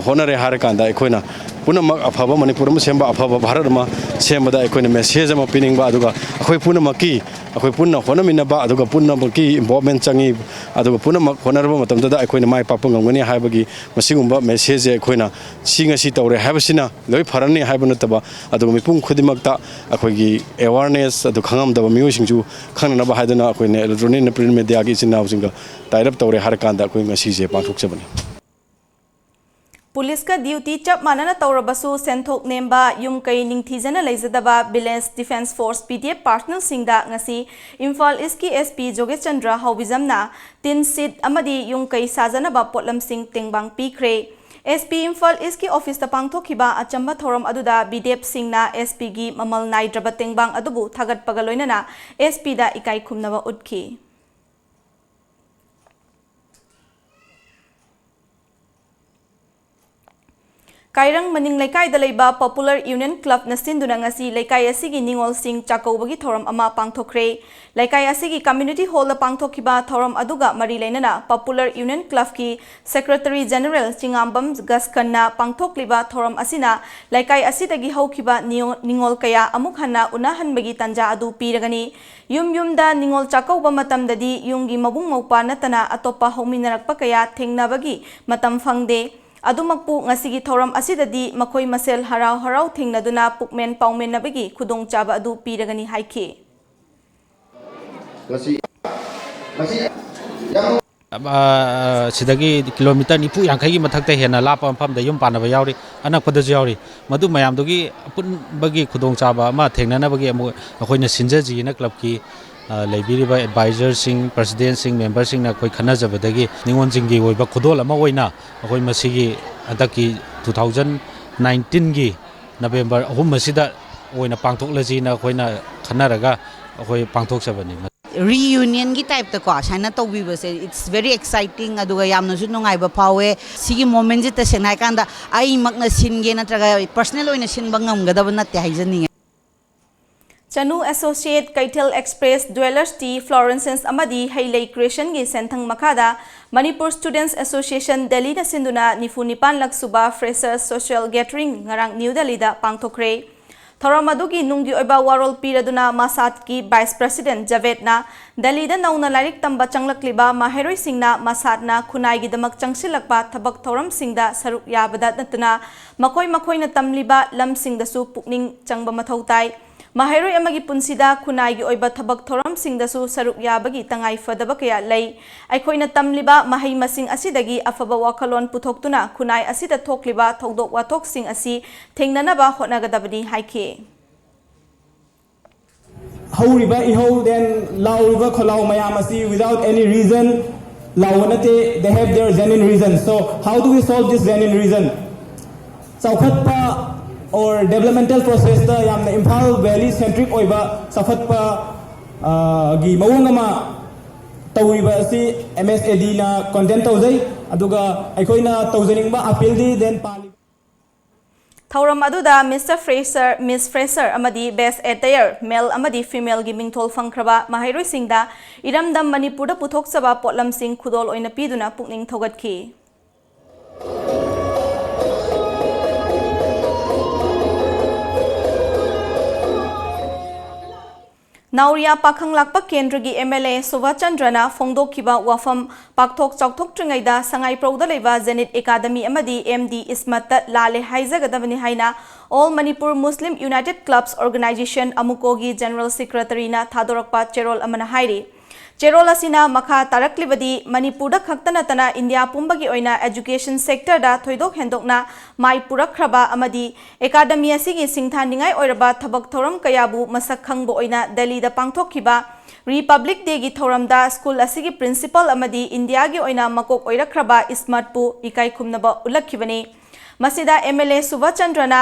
ꯍꯣꯠꯅꯔꯦ ꯍꯥꯏꯔꯀꯥꯟꯗ, ꯑꯩꯈꯣꯏꯅ ꯄꯨꯝꯅꯃꯛ ꯑꯐꯕ ꯃꯅꯤꯄꯨꯔ ꯑꯃ ꯁꯦꯝꯕ, ꯑꯐꯕ ꯚꯥꯔꯠ ꯑꯃ ꯁꯦꯝꯕꯗ ꯑꯩꯈꯣꯏꯅ message ꯑꯃ ꯄꯤꯅꯤꯡꯕ, ꯑꯗꯨꯒ ꯑꯩꯈꯣꯏ ꯄꯨꯝꯅꯃꯛꯀꯤ, ꯑꯩꯈꯣꯏ ꯄꯨꯟꯅ ꯍꯣꯠꯅꯃꯤꯟꯅꯕ, ꯑꯗꯨꯒ ꯄꯨꯝꯅꯃꯛꯀꯤ involvement ꯆꯪꯉꯤ, ꯑꯗꯨꯒ ꯄꯨꯝꯅꯃꯛ ꯍꯣꯠꯅꯔꯕ ꯃꯇꯝꯗꯨꯗ ꯑꯩꯈꯣꯏꯅ ꯃꯥꯏ ꯄꯥꯛꯄ ꯉꯝꯒꯅꯤ ꯍꯥꯏꯕꯒꯤ ꯃꯁꯤꯒꯨꯝꯕ message ꯁꯦ ꯑꯩꯈꯣꯏꯅ ꯁꯤ ꯉꯁꯤ ꯇꯧꯔꯦ ꯍꯥꯏꯕꯁꯤꯅ ꯂꯣꯏ ꯐꯔꯅꯤ ꯍꯥꯏꯕ ꯅꯠꯇꯕ, ꯑꯗꯨꯒ ꯃꯤꯄꯨꯝ ꯈꯨꯗꯤꯡꯃꯛꯇ ꯑꯩꯈꯣꯏꯒꯤ awareness, ꯑꯗꯨ ꯈꯪꯉꯝꯗꯕ ꯃꯤꯑꯣꯏꯁꯤꯡꯁꯨ ꯈꯪꯅꯅꯕ ꯍꯥꯏꯗꯨꯅ ꯑꯩꯈꯣꯏꯅ electronic and print media ꯒꯤ ꯏꯆꯤꯟ ꯏꯅꯥꯎꯁꯤꯡꯒ tie up ꯇꯧꯔꯦ ꯍꯥꯏꯔꯀꯥꯟꯗ ꯑꯩꯈꯣꯏ ꯉꯁꯤꯁꯦ ꯄꯥꯡꯊꯣꯛꯆꯕꯅꯤ꯫ ꯄꯨꯂꯤꯁꯀ duty ꯆꯞ ꯃꯥꯟꯅꯅ ꯇꯧꯔꯕꯁꯨ ꯁꯦꯟꯊꯣꯛ ꯅꯦꯝꯕ, ꯌꯨꯝ ꯀꯩ ꯅꯤꯡꯊꯤꯖꯅ ꯂꯩꯖꯗꯕ Village Defence Force, V D F personnel ꯁꯤꯡꯗ ꯉꯁꯤ ꯏꯝꯐꯥꯜ East ꯀꯤ S P ꯖꯣꯒꯦꯁ Chandra ꯍꯥꯎꯕꯤꯖꯝꯅ tin sheet ꯑꯃꯗꯤ ꯌꯨꯝ ꯀꯩ ꯁꯥꯖꯅꯕ ꯄꯣꯠꯂꯝꯁꯤꯡ ꯇꯦꯡꯕꯥꯡ ꯄꯤꯈ꯭ꯔꯦ꯫ S P ꯏꯝꯐꯥꯜ East ꯀꯤ office ꯇ ꯄꯥꯡꯊꯣꯛꯈꯤꯕ ꯑꯆꯝꯕ ꯊꯧꯔꯝ ꯑꯗꯨꯗ V D F ꯁꯤꯡꯅ S P ꯒꯤ ꯃꯃꯜ ꯅꯥꯏꯗ꯭ꯔꯕ ꯇꯦꯡꯕꯥꯡ ꯑꯗꯨꯕꯨ ꯊꯥꯒꯠꯄꯒ ꯂꯣꯏꯅꯅ S P ꯗ ꯏꯀꯥꯏ ꯈꯨꯝꯅꯕ ꯎꯠꯈꯤ꯫ ꯀꯥꯏꯔꯪ ꯃꯅꯤꯡ ꯂꯩꯀꯥꯏꯗ ꯂꯩꯕ Popular Union Club ꯅ ꯁꯤꯟꯗꯨꯅ ꯉꯁꯤ ꯂꯩꯀꯥꯏ ꯑꯁꯤꯒꯤ ꯅꯤꯉꯣꯜꯁꯤꯡ ꯆꯥꯛꯀꯧꯕꯒꯤ ꯊꯧꯔꯝ ꯑꯃ ꯄꯥꯡꯊꯣꯛꯈ꯭ꯔꯦ꯫ ꯂꯩꯀꯥꯏ ꯑꯁꯤꯒꯤ community hall ꯗ ꯄꯥꯡꯊꯣꯛꯈꯤꯕ ꯊꯧꯔꯝ ꯑꯗꯨꯒ ꯃꯔꯤ ꯂꯩꯅꯅ Popular Union Club ꯀꯤ Secretary General ꯆꯤꯉꯥꯝꯕꯝ ꯒꯁꯀꯟꯅ ꯄꯥꯡꯊꯣꯛꯂꯤꯕ ꯊꯧꯔꯝ ꯑꯁꯤꯅ ꯂꯩꯀꯥꯏ ꯑꯁꯤꯗꯒꯤ ꯍꯧꯈꯤꯕ ꯅꯤꯌꯣ-, ꯅꯤꯉꯣꯜ ꯀꯌꯥ ꯑꯃꯨꯛ ꯍꯟꯅ ꯎꯅꯍꯟꯕꯒꯤ ꯇꯥꯟꯖꯥ ꯑꯗꯨ ꯄꯤꯔꯒꯅꯤ꯫ ꯌꯨꯝ ꯌꯨꯝꯗ ꯅꯤꯉꯣꯜ ꯆꯥꯛꯀꯧꯕ ꯃꯇꯝꯗꯗꯤ ꯌꯨꯝꯒꯤ ꯃꯕꯨꯡ ꯃꯧꯄ꯭ꯋꯥ ꯅꯠꯇꯅ ꯑꯇꯣꯞꯄ ꯍꯧꯃꯤꯟꯅꯔꯛꯄ ꯀꯌꯥ ꯊꯦꯡꯅꯕꯒꯤ ꯃꯇꯝ ꯐꯪꯗꯦ꯫ ꯑꯗꯨꯃꯛꯄꯨ ꯉꯁꯤꯒꯤ ꯊꯧꯔꯝ ꯑꯁꯤꯗꯗꯤ ꯃꯈꯣꯏ ꯃꯁꯦꯜ ꯍꯔꯥꯎ ꯍꯔꯥꯎ ꯊꯦꯡꯅꯗꯨꯅ ꯄꯨꯛꯃꯦꯟ ꯄꯥꯎꯃꯦꯟꯅꯕꯒꯤ ꯈꯨꯗꯣꯡꯆꯥꯕ ꯑꯗꯨ ꯄꯤꯔꯒꯅꯤ ꯍꯥꯏꯈꯤ꯫ ꯉꯁꯤ, ꯉꯁꯤ ꯌꯥꯝ ꯑ, ꯁꯤꯗꯒꯤ ꯀꯤꯂꯣꯃꯤꯇꯔ ꯅꯤꯐꯨ ꯌꯥꯡꯈꯩꯒꯤ ꯃꯊꯛꯇ ꯍꯦꯟꯅ ꯂꯥꯞꯄ ꯃꯐꯝꯗ ꯌꯨꯝ ꯄꯥꯟꯅꯕ ꯌꯥꯎꯔꯤ, ꯑꯅꯛꯄꯗꯁꯨ ꯌꯥꯎꯔꯤ꯫ ꯃꯗꯨ ꯃꯌꯥꯝꯗꯨꯒꯤ ꯑꯄꯨꯟꯕꯒꯤ ꯈꯨꯗꯣꯡꯆꯥꯕ ꯑꯃ ꯊꯦꯡꯅꯅꯕꯒꯤ ꯑꯃꯨꯛ ꯑꯩꯈꯣꯏꯅ ꯁꯤꯟꯖꯁꯤꯅ club ꯀꯤ, ꯑ, ꯂꯩꯕꯤꯔꯤꯕ advisor ꯁꯤꯡ, president ꯁꯤꯡ, member ꯁꯤꯡꯅ ꯑꯩꯈꯣꯏ ꯈꯟꯅꯖꯕꯗꯒꯤ ꯅꯤꯉꯣꯜꯁꯤꯡꯒꯤ ꯑꯣꯏꯕ ꯈꯨꯗꯣꯜ ꯑꯃ ꯑꯣꯏꯅ ꯑꯩꯈꯣꯏ ꯃꯁꯤꯒꯤ ꯍꯟꯗꯛꯀꯤ two thousand nineteen ꯒꯤ November ꯑꯍꯨꯝ ꯑꯁꯤꯗ ꯑꯣꯏꯅ ꯄꯥꯡꯊꯣꯛꯂꯁꯤꯅ ꯑꯩꯈꯣꯏꯅ ꯈꯟꯅꯔꯒ ꯑꯩꯈꯣꯏ ꯄꯥꯡꯊꯣꯛꯆꯕꯅꯤ꯫ Reunion ꯒꯤ type ꯇꯀꯣ ꯁꯨꯃꯥꯏꯅ ꯇꯧꯕꯤꯕꯁꯦ, it's very exciting, ꯑꯗꯨꯒ ꯌꯥꯝꯅꯁꯨ ꯅꯨꯡꯉꯥꯏꯕ ꯐꯥꯎꯋꯦ꯫ ꯁꯤꯒꯤ moment ꯁꯤ ꯇꯁꯦꯡꯅ ꯍꯥꯏꯀꯥꯟꯗ ꯑꯩꯃꯛꯅ ꯁꯤꯟꯒꯦ ꯅꯠꯇ꯭ꯔꯒ personal ꯑꯣꯏꯅ ꯁꯤꯟꯕ ꯉꯝꯒꯗꯕ ꯅꯠꯇꯦ ꯍꯥꯏꯖꯅꯤꯡꯉꯦ꯫ ꯆꯅꯨ ꯑꯦꯁꯣꯁꯤꯌꯦꯠ, ꯀꯩꯊꯦꯜ ꯑꯦꯛꯁꯄ꯭ꯔꯦꯁ, ꯗ꯭ꯋꯦꯂꯔꯁ ꯇꯤ, ꯐ꯭ꯂꯣꯔꯦꯟꯁꯦꯟꯁ ꯑꯃꯗꯤ ꯍꯩꯂꯩ ꯀ꯭ꯔꯤꯌꯦꯁꯟꯒꯤ ꯁꯦꯟꯊꯪ ꯃꯈꯥꯗ ꯃꯅꯤꯄꯨꯔ ꯁ꯭ꯇꯨꯗꯦꯟꯠꯁ ꯑꯦꯁꯣꯁꯤꯌꯦꯁꯟ ꯗꯦꯜꯂꯤꯅ ꯁꯤꯟꯗꯨꯅ ꯅꯤꯐꯨ ꯅꯤꯄꯥꯟ ꯂꯛ ꯁꯨꯕ ꯐ꯭ꯔꯦꯁꯔꯁ ꯁꯣꯁꯤꯌꯦꯜ ꯒꯦꯗꯔꯤꯡ ꯉꯔꯥꯡ ꯅ꯭ꯌꯨ ꯗꯦꯜꯂꯤꯗ ꯄꯥꯡꯊꯣꯛꯈ꯭ꯔꯦ꯫ ꯊꯧꯔꯝ ꯑꯗꯨꯒꯤ ꯅꯨꯡꯒꯤ ꯑꯣꯏꯕ ꯋꯥꯔꯣꯜ ꯄꯤꯔꯗꯨꯅ ꯃꯁꯥꯠꯀꯤ ꯚꯥꯏꯁ ꯄ꯭ꯔꯦꯁꯤꯗꯦꯟꯠ ꯖꯥꯚꯦꯗꯅ ꯗꯦꯜꯂꯤꯗ ꯅꯧꯅ ꯂꯥꯏꯔꯤꯛ ꯇꯝꯕ ꯆꯪꯂꯛꯂꯤꯕ ꯃꯍꯩꯔꯣꯏꯁꯤꯡꯅ ꯃꯁꯥꯠꯅ ꯈꯨꯟꯅꯥꯏꯒꯤꯗꯃꯛ ꯆꯪꯁꯤꯜꯂꯛꯄ ꯊꯕꯛ ꯊꯧꯔꯝꯁꯤꯡꯗ ꯁꯔꯨꯛ ꯌꯥꯕꯗ ꯅꯠꯇꯅ ꯃꯈꯣꯏ ꯃꯈꯣꯏꯅ ꯇꯝꯂꯤꯕ ꯂꯝꯁꯤꯡꯗꯁꯨ ꯄꯨꯛꯅꯤꯡ ꯆꯪꯕ ꯃꯊꯧ ꯇꯥꯏ꯫ ꯃꯍꯩꯔꯣꯏ ꯑꯃꯒꯤ ꯄꯨꯟꯁꯤꯗ ꯈꯨꯟꯅꯥꯏꯒꯤ ꯑꯣꯏꯕ ꯊꯕꯛ ꯊꯧꯔꯝꯁꯤꯡꯗꯁꯨ ꯁꯔꯨꯛ ꯌꯥꯕꯒꯤ ꯇꯉꯥꯏ ꯐꯗꯕ ꯀꯌꯥ ꯂꯩ꯫ ꯑꯩꯈꯣꯏꯅ ꯇꯝꯂꯤꯕ ꯃꯍꯩ ꯃꯁꯤꯡ ꯑꯁꯤꯗꯒꯤ ꯑꯐꯕ ꯋꯥꯈꯜꯂꯣꯟ ꯄꯨꯊꯣꯛꯇꯨꯅ ꯈꯨꯟꯅꯥꯏ ꯑꯁꯤꯗ ꯊꯣꯛꯂꯤꯕ ꯊꯧꯗꯣꯛ ꯋꯥꯊꯣꯛꯁꯤꯡ ꯑꯁꯤ ꯊꯦꯡꯅꯅꯕ ꯍꯣꯠꯅꯒꯗꯕꯅꯤ ꯍꯥꯏꯈꯤ꯫ ꯍꯧꯔꯤꯕ ꯏꯍꯧ, then ꯂꯥꯎꯔꯤꯕ ꯈꯣꯜꯂꯥꯎ ꯃꯌꯥꯝ ꯑꯁꯤ without any reason ꯂꯥꯎꯕ ꯅꯠꯇꯦ, they have their genuine reason. So how do we solve this genuine reason? ꯆꯥꯎꯈꯠꯄ or developmental processꯇ ꯌꯥꯝꯅ ꯏꯝꯐꯥꯜ ꯚꯦꯂꯤ ꯁꯦꯟꯇ꯭ꯔꯤꯛ ꯑꯣꯏꯕ ꯆꯥꯎꯈꯠꯄ ꯑ, ꯒꯤ ꯃꯑꯣꯡ ꯑꯃ ꯇꯧꯔꯤꯕ ꯑꯁꯤ ꯑꯦꯝ ꯑꯦꯁ ꯑꯦ ꯗꯤꯅ ꯀꯣꯟꯗꯦꯝ ꯇꯧꯖꯩ꯫ ꯑꯗꯨꯒ ꯑꯩꯈꯣꯏꯅ ꯇꯧꯖꯅꯤꯡꯕ ꯑꯄꯤꯜꯗꯤ then ꯄꯥꯜꯂꯤꯕ ꯊꯧꯔꯝ ꯑꯗꯨꯗ ꯃꯤꯁꯇꯔ ꯐ꯭ꯔꯦꯁꯔ, ꯃꯤꯁ ꯐ꯭ꯔꯦꯁꯔ ꯑꯃꯗꯤ ꯕꯦꯁ ꯑꯦꯇꯌꯔ, ꯃꯦꯜ ꯑꯃꯗꯤ ꯐꯤꯃꯦꯜꯒꯤ ꯃꯤꯡꯊꯣꯜ ꯐꯪꯈ꯭ꯔꯕ ꯃꯍꯩꯔꯣꯏꯁꯤꯡꯗ ꯏꯔꯝꯗꯝ ꯃꯅꯤꯄꯨꯔꯗ ꯄꯨꯊꯣꯛꯆꯕ ꯄꯣꯠꯂꯝꯁꯤꯡ ꯈꯨꯗꯣꯜ ꯑꯣꯏꯅ ꯄꯤꯗꯨꯅ ꯄꯨꯛꯅꯤꯡ ꯊꯧꯒꯠꯈꯤ꯫ ꯅꯥꯎꯔꯤꯌꯥ ꯄꯥꯈꯪ ꯂꯥꯛꯄ ꯀꯦꯟꯗ꯭ꯔꯒꯤ ꯑꯦꯝ ꯑꯦꯜ ꯑꯦ ꯁꯨꯚꯥꯁ ꯆꯟꯗ꯭ꯔꯅ ꯐꯣꯡꯗꯣꯛꯈꯤꯕ ꯋꯥꯐꯝ ꯄꯥꯛꯊꯣꯛ ꯆꯥꯎꯊꯣꯛꯇ꯭ꯔꯤꯉꯩꯗ ꯁꯉꯥꯏꯄ꯭ꯔꯧꯗ ꯂꯩꯕ ꯖꯦꯅꯤꯠ ꯑꯦꯀꯥꯗꯃꯤ ꯑꯃꯗꯤ ꯑꯦꯝ ꯗꯤ ꯏꯁꯃꯠꯇ ꯂꯥꯜꯂꯦ ꯍꯥꯏꯖꯒꯗꯕꯅꯤ ꯍꯥꯏꯅ All Manipur Muslim United Clubs Organization, ꯑꯃꯨꯀꯣꯒꯤ ꯖꯦꯅꯔꯦꯜ ꯁꯦꯀ꯭ꯔꯦꯇꯔꯤꯅ ꯊꯥꯗꯣꯔꯛꯄ ꯆꯦꯔꯣꯜ ꯑꯃꯅ ꯍꯥꯏꯔꯤ꯫ ꯆꯦꯔꯣꯜ ꯑꯁꯤꯅ ꯃꯈꯥ ꯇꯥꯔꯛꯂꯤꯕꯗꯤ ꯃꯅꯤꯄꯨꯔꯗ ꯈꯛꯇ ꯅꯠꯇꯅ ꯏꯟꯗꯤꯌꯥ ꯄꯨꯝꯕꯒꯤ ꯑꯣꯏꯅ ꯑꯦꯖꯨꯀꯦꯁꯟ ꯁꯦꯛꯇꯔꯗ ꯊꯣꯏꯗꯣꯛ ꯍꯦꯟꯗꯣꯛꯅ ꯃꯥꯏ ꯄꯨꯔꯛꯈ꯭ꯔꯕ ꯑꯃꯗꯤ ꯑꯦꯀꯥꯗꯃꯤ ꯑꯁꯤꯒꯤ ꯁꯤꯡꯊꯥꯅꯤꯡꯉꯥꯏ ꯑꯣꯏꯔꯕ ꯊꯕꯛ ꯊꯧꯔꯝ ꯀꯌꯥꯕꯨ ꯃꯁꯛ ꯈꯪꯕ ꯑꯣꯏꯅ ꯗꯦꯜꯂꯤꯗ ꯄꯥꯡꯊꯣꯛꯈꯤꯕ ꯔꯤꯄꯕ꯭ꯂꯤꯛ ꯗꯦꯒꯤ ꯊꯧꯔꯝꯗ ꯁ꯭ꯀꯨꯜ ꯑꯁꯤꯒꯤ ꯄ꯭ꯔꯤꯟꯁꯤꯄꯜ ꯑꯃꯗꯤ ꯏꯟꯗꯤꯌꯥꯒꯤ ꯑꯣꯏꯅ ꯃꯀꯣꯛ ꯑꯣꯏꯔꯛꯈ꯭ꯔꯕ ꯏꯁꯃꯠꯄꯨ ꯏꯀꯥꯏ ꯈꯨꯝꯅꯕ ꯎꯠꯂꯛꯈꯤꯕꯅꯤ꯫ ꯃꯁꯤꯗ ꯑꯦꯝ ꯑꯦꯜ ꯑꯦ ꯁꯨꯚꯥꯁ ꯆꯟꯗ꯭ꯔꯅ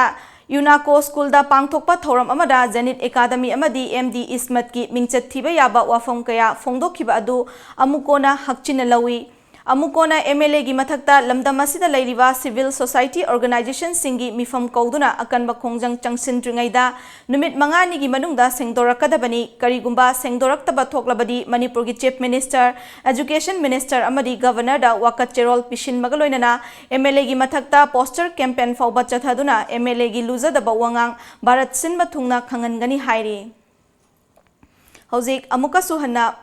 ꯌꯨꯅꯥꯀꯣ ꯁ꯭ꯀꯨꯜꯗ ꯄꯥꯡꯊꯣꯛꯄ ꯊꯧꯔꯝ ꯑꯃꯗ ꯖꯦꯅꯤꯠ ꯑꯦꯀꯥꯗꯃꯤ ꯑꯃꯗꯤ ꯑꯦꯝ ꯗꯤ ꯏꯁꯃꯠꯀꯤ ꯃꯤꯡꯆꯠ ꯊꯤꯕ ꯌꯥꯕ ꯋꯥꯐꯝ ꯀꯌꯥ ꯐꯣꯡꯗꯣꯛꯈꯤꯕ ꯑꯗꯨ ꯑꯃꯨꯀꯣꯅ ꯍꯛꯆꯤꯟꯅ ꯂꯧꯏ꯫ ꯑꯃꯨꯛ ꯀꯣꯟꯅ MLAꯒꯤ ꯃꯊꯛꯇ ꯂꯝꯗꯝ ꯑꯁꯤꯗ ꯂꯩꯔꯤꯕ civil society organizationꯁꯤꯡꯒꯤ ꯃꯤꯐꯝ ꯀꯧꯗꯨꯅ ꯑꯀꯟꯕ ꯈꯣꯡꯖꯪ ꯆꯪꯁꯤꯟꯗ꯭ꯔꯤꯉꯩꯗ ꯅꯨꯃꯤꯠ ꯃꯉꯥꯅꯤꯒꯤ ꯃꯅꯨꯡꯗ ꯁꯦꯡꯗꯣꯔꯛꯀꯗꯕꯅꯤ꯫ ꯀꯔꯤꯒꯨꯝꯕ ꯁꯦꯡꯗꯣꯔꯛꯇꯕ ꯊꯣꯛꯂꯕꯗꯤ ꯃꯅꯤꯄꯨꯔꯒꯤ Chief Minister, Education Minister ꯑꯃꯗꯤ Governorꯗ ꯋꯥꯀꯠ ꯆꯦꯔꯣꯜ ꯄꯤꯁꯤꯟꯕꯒ ꯂꯣꯏꯅꯅ MLAꯒꯤ ꯃꯊꯛꯇ poster campaign ꯐꯥꯎꯕ ꯆꯠꯊꯗꯨꯅ MLAꯒꯤ ꯂꯨꯖꯗꯕ ꯋꯥꯉꯥꯡ ꯚꯥꯔꯠ ꯁꯤꯟꯕ ꯊꯨꯡꯅ ꯈꯪꯍꯟꯒꯅꯤ ꯍꯥꯏꯔꯤ꯫ ꯍꯧꯖꯤꯛ ꯑꯃꯨꯛꯀꯁꯨ ꯍꯟꯅ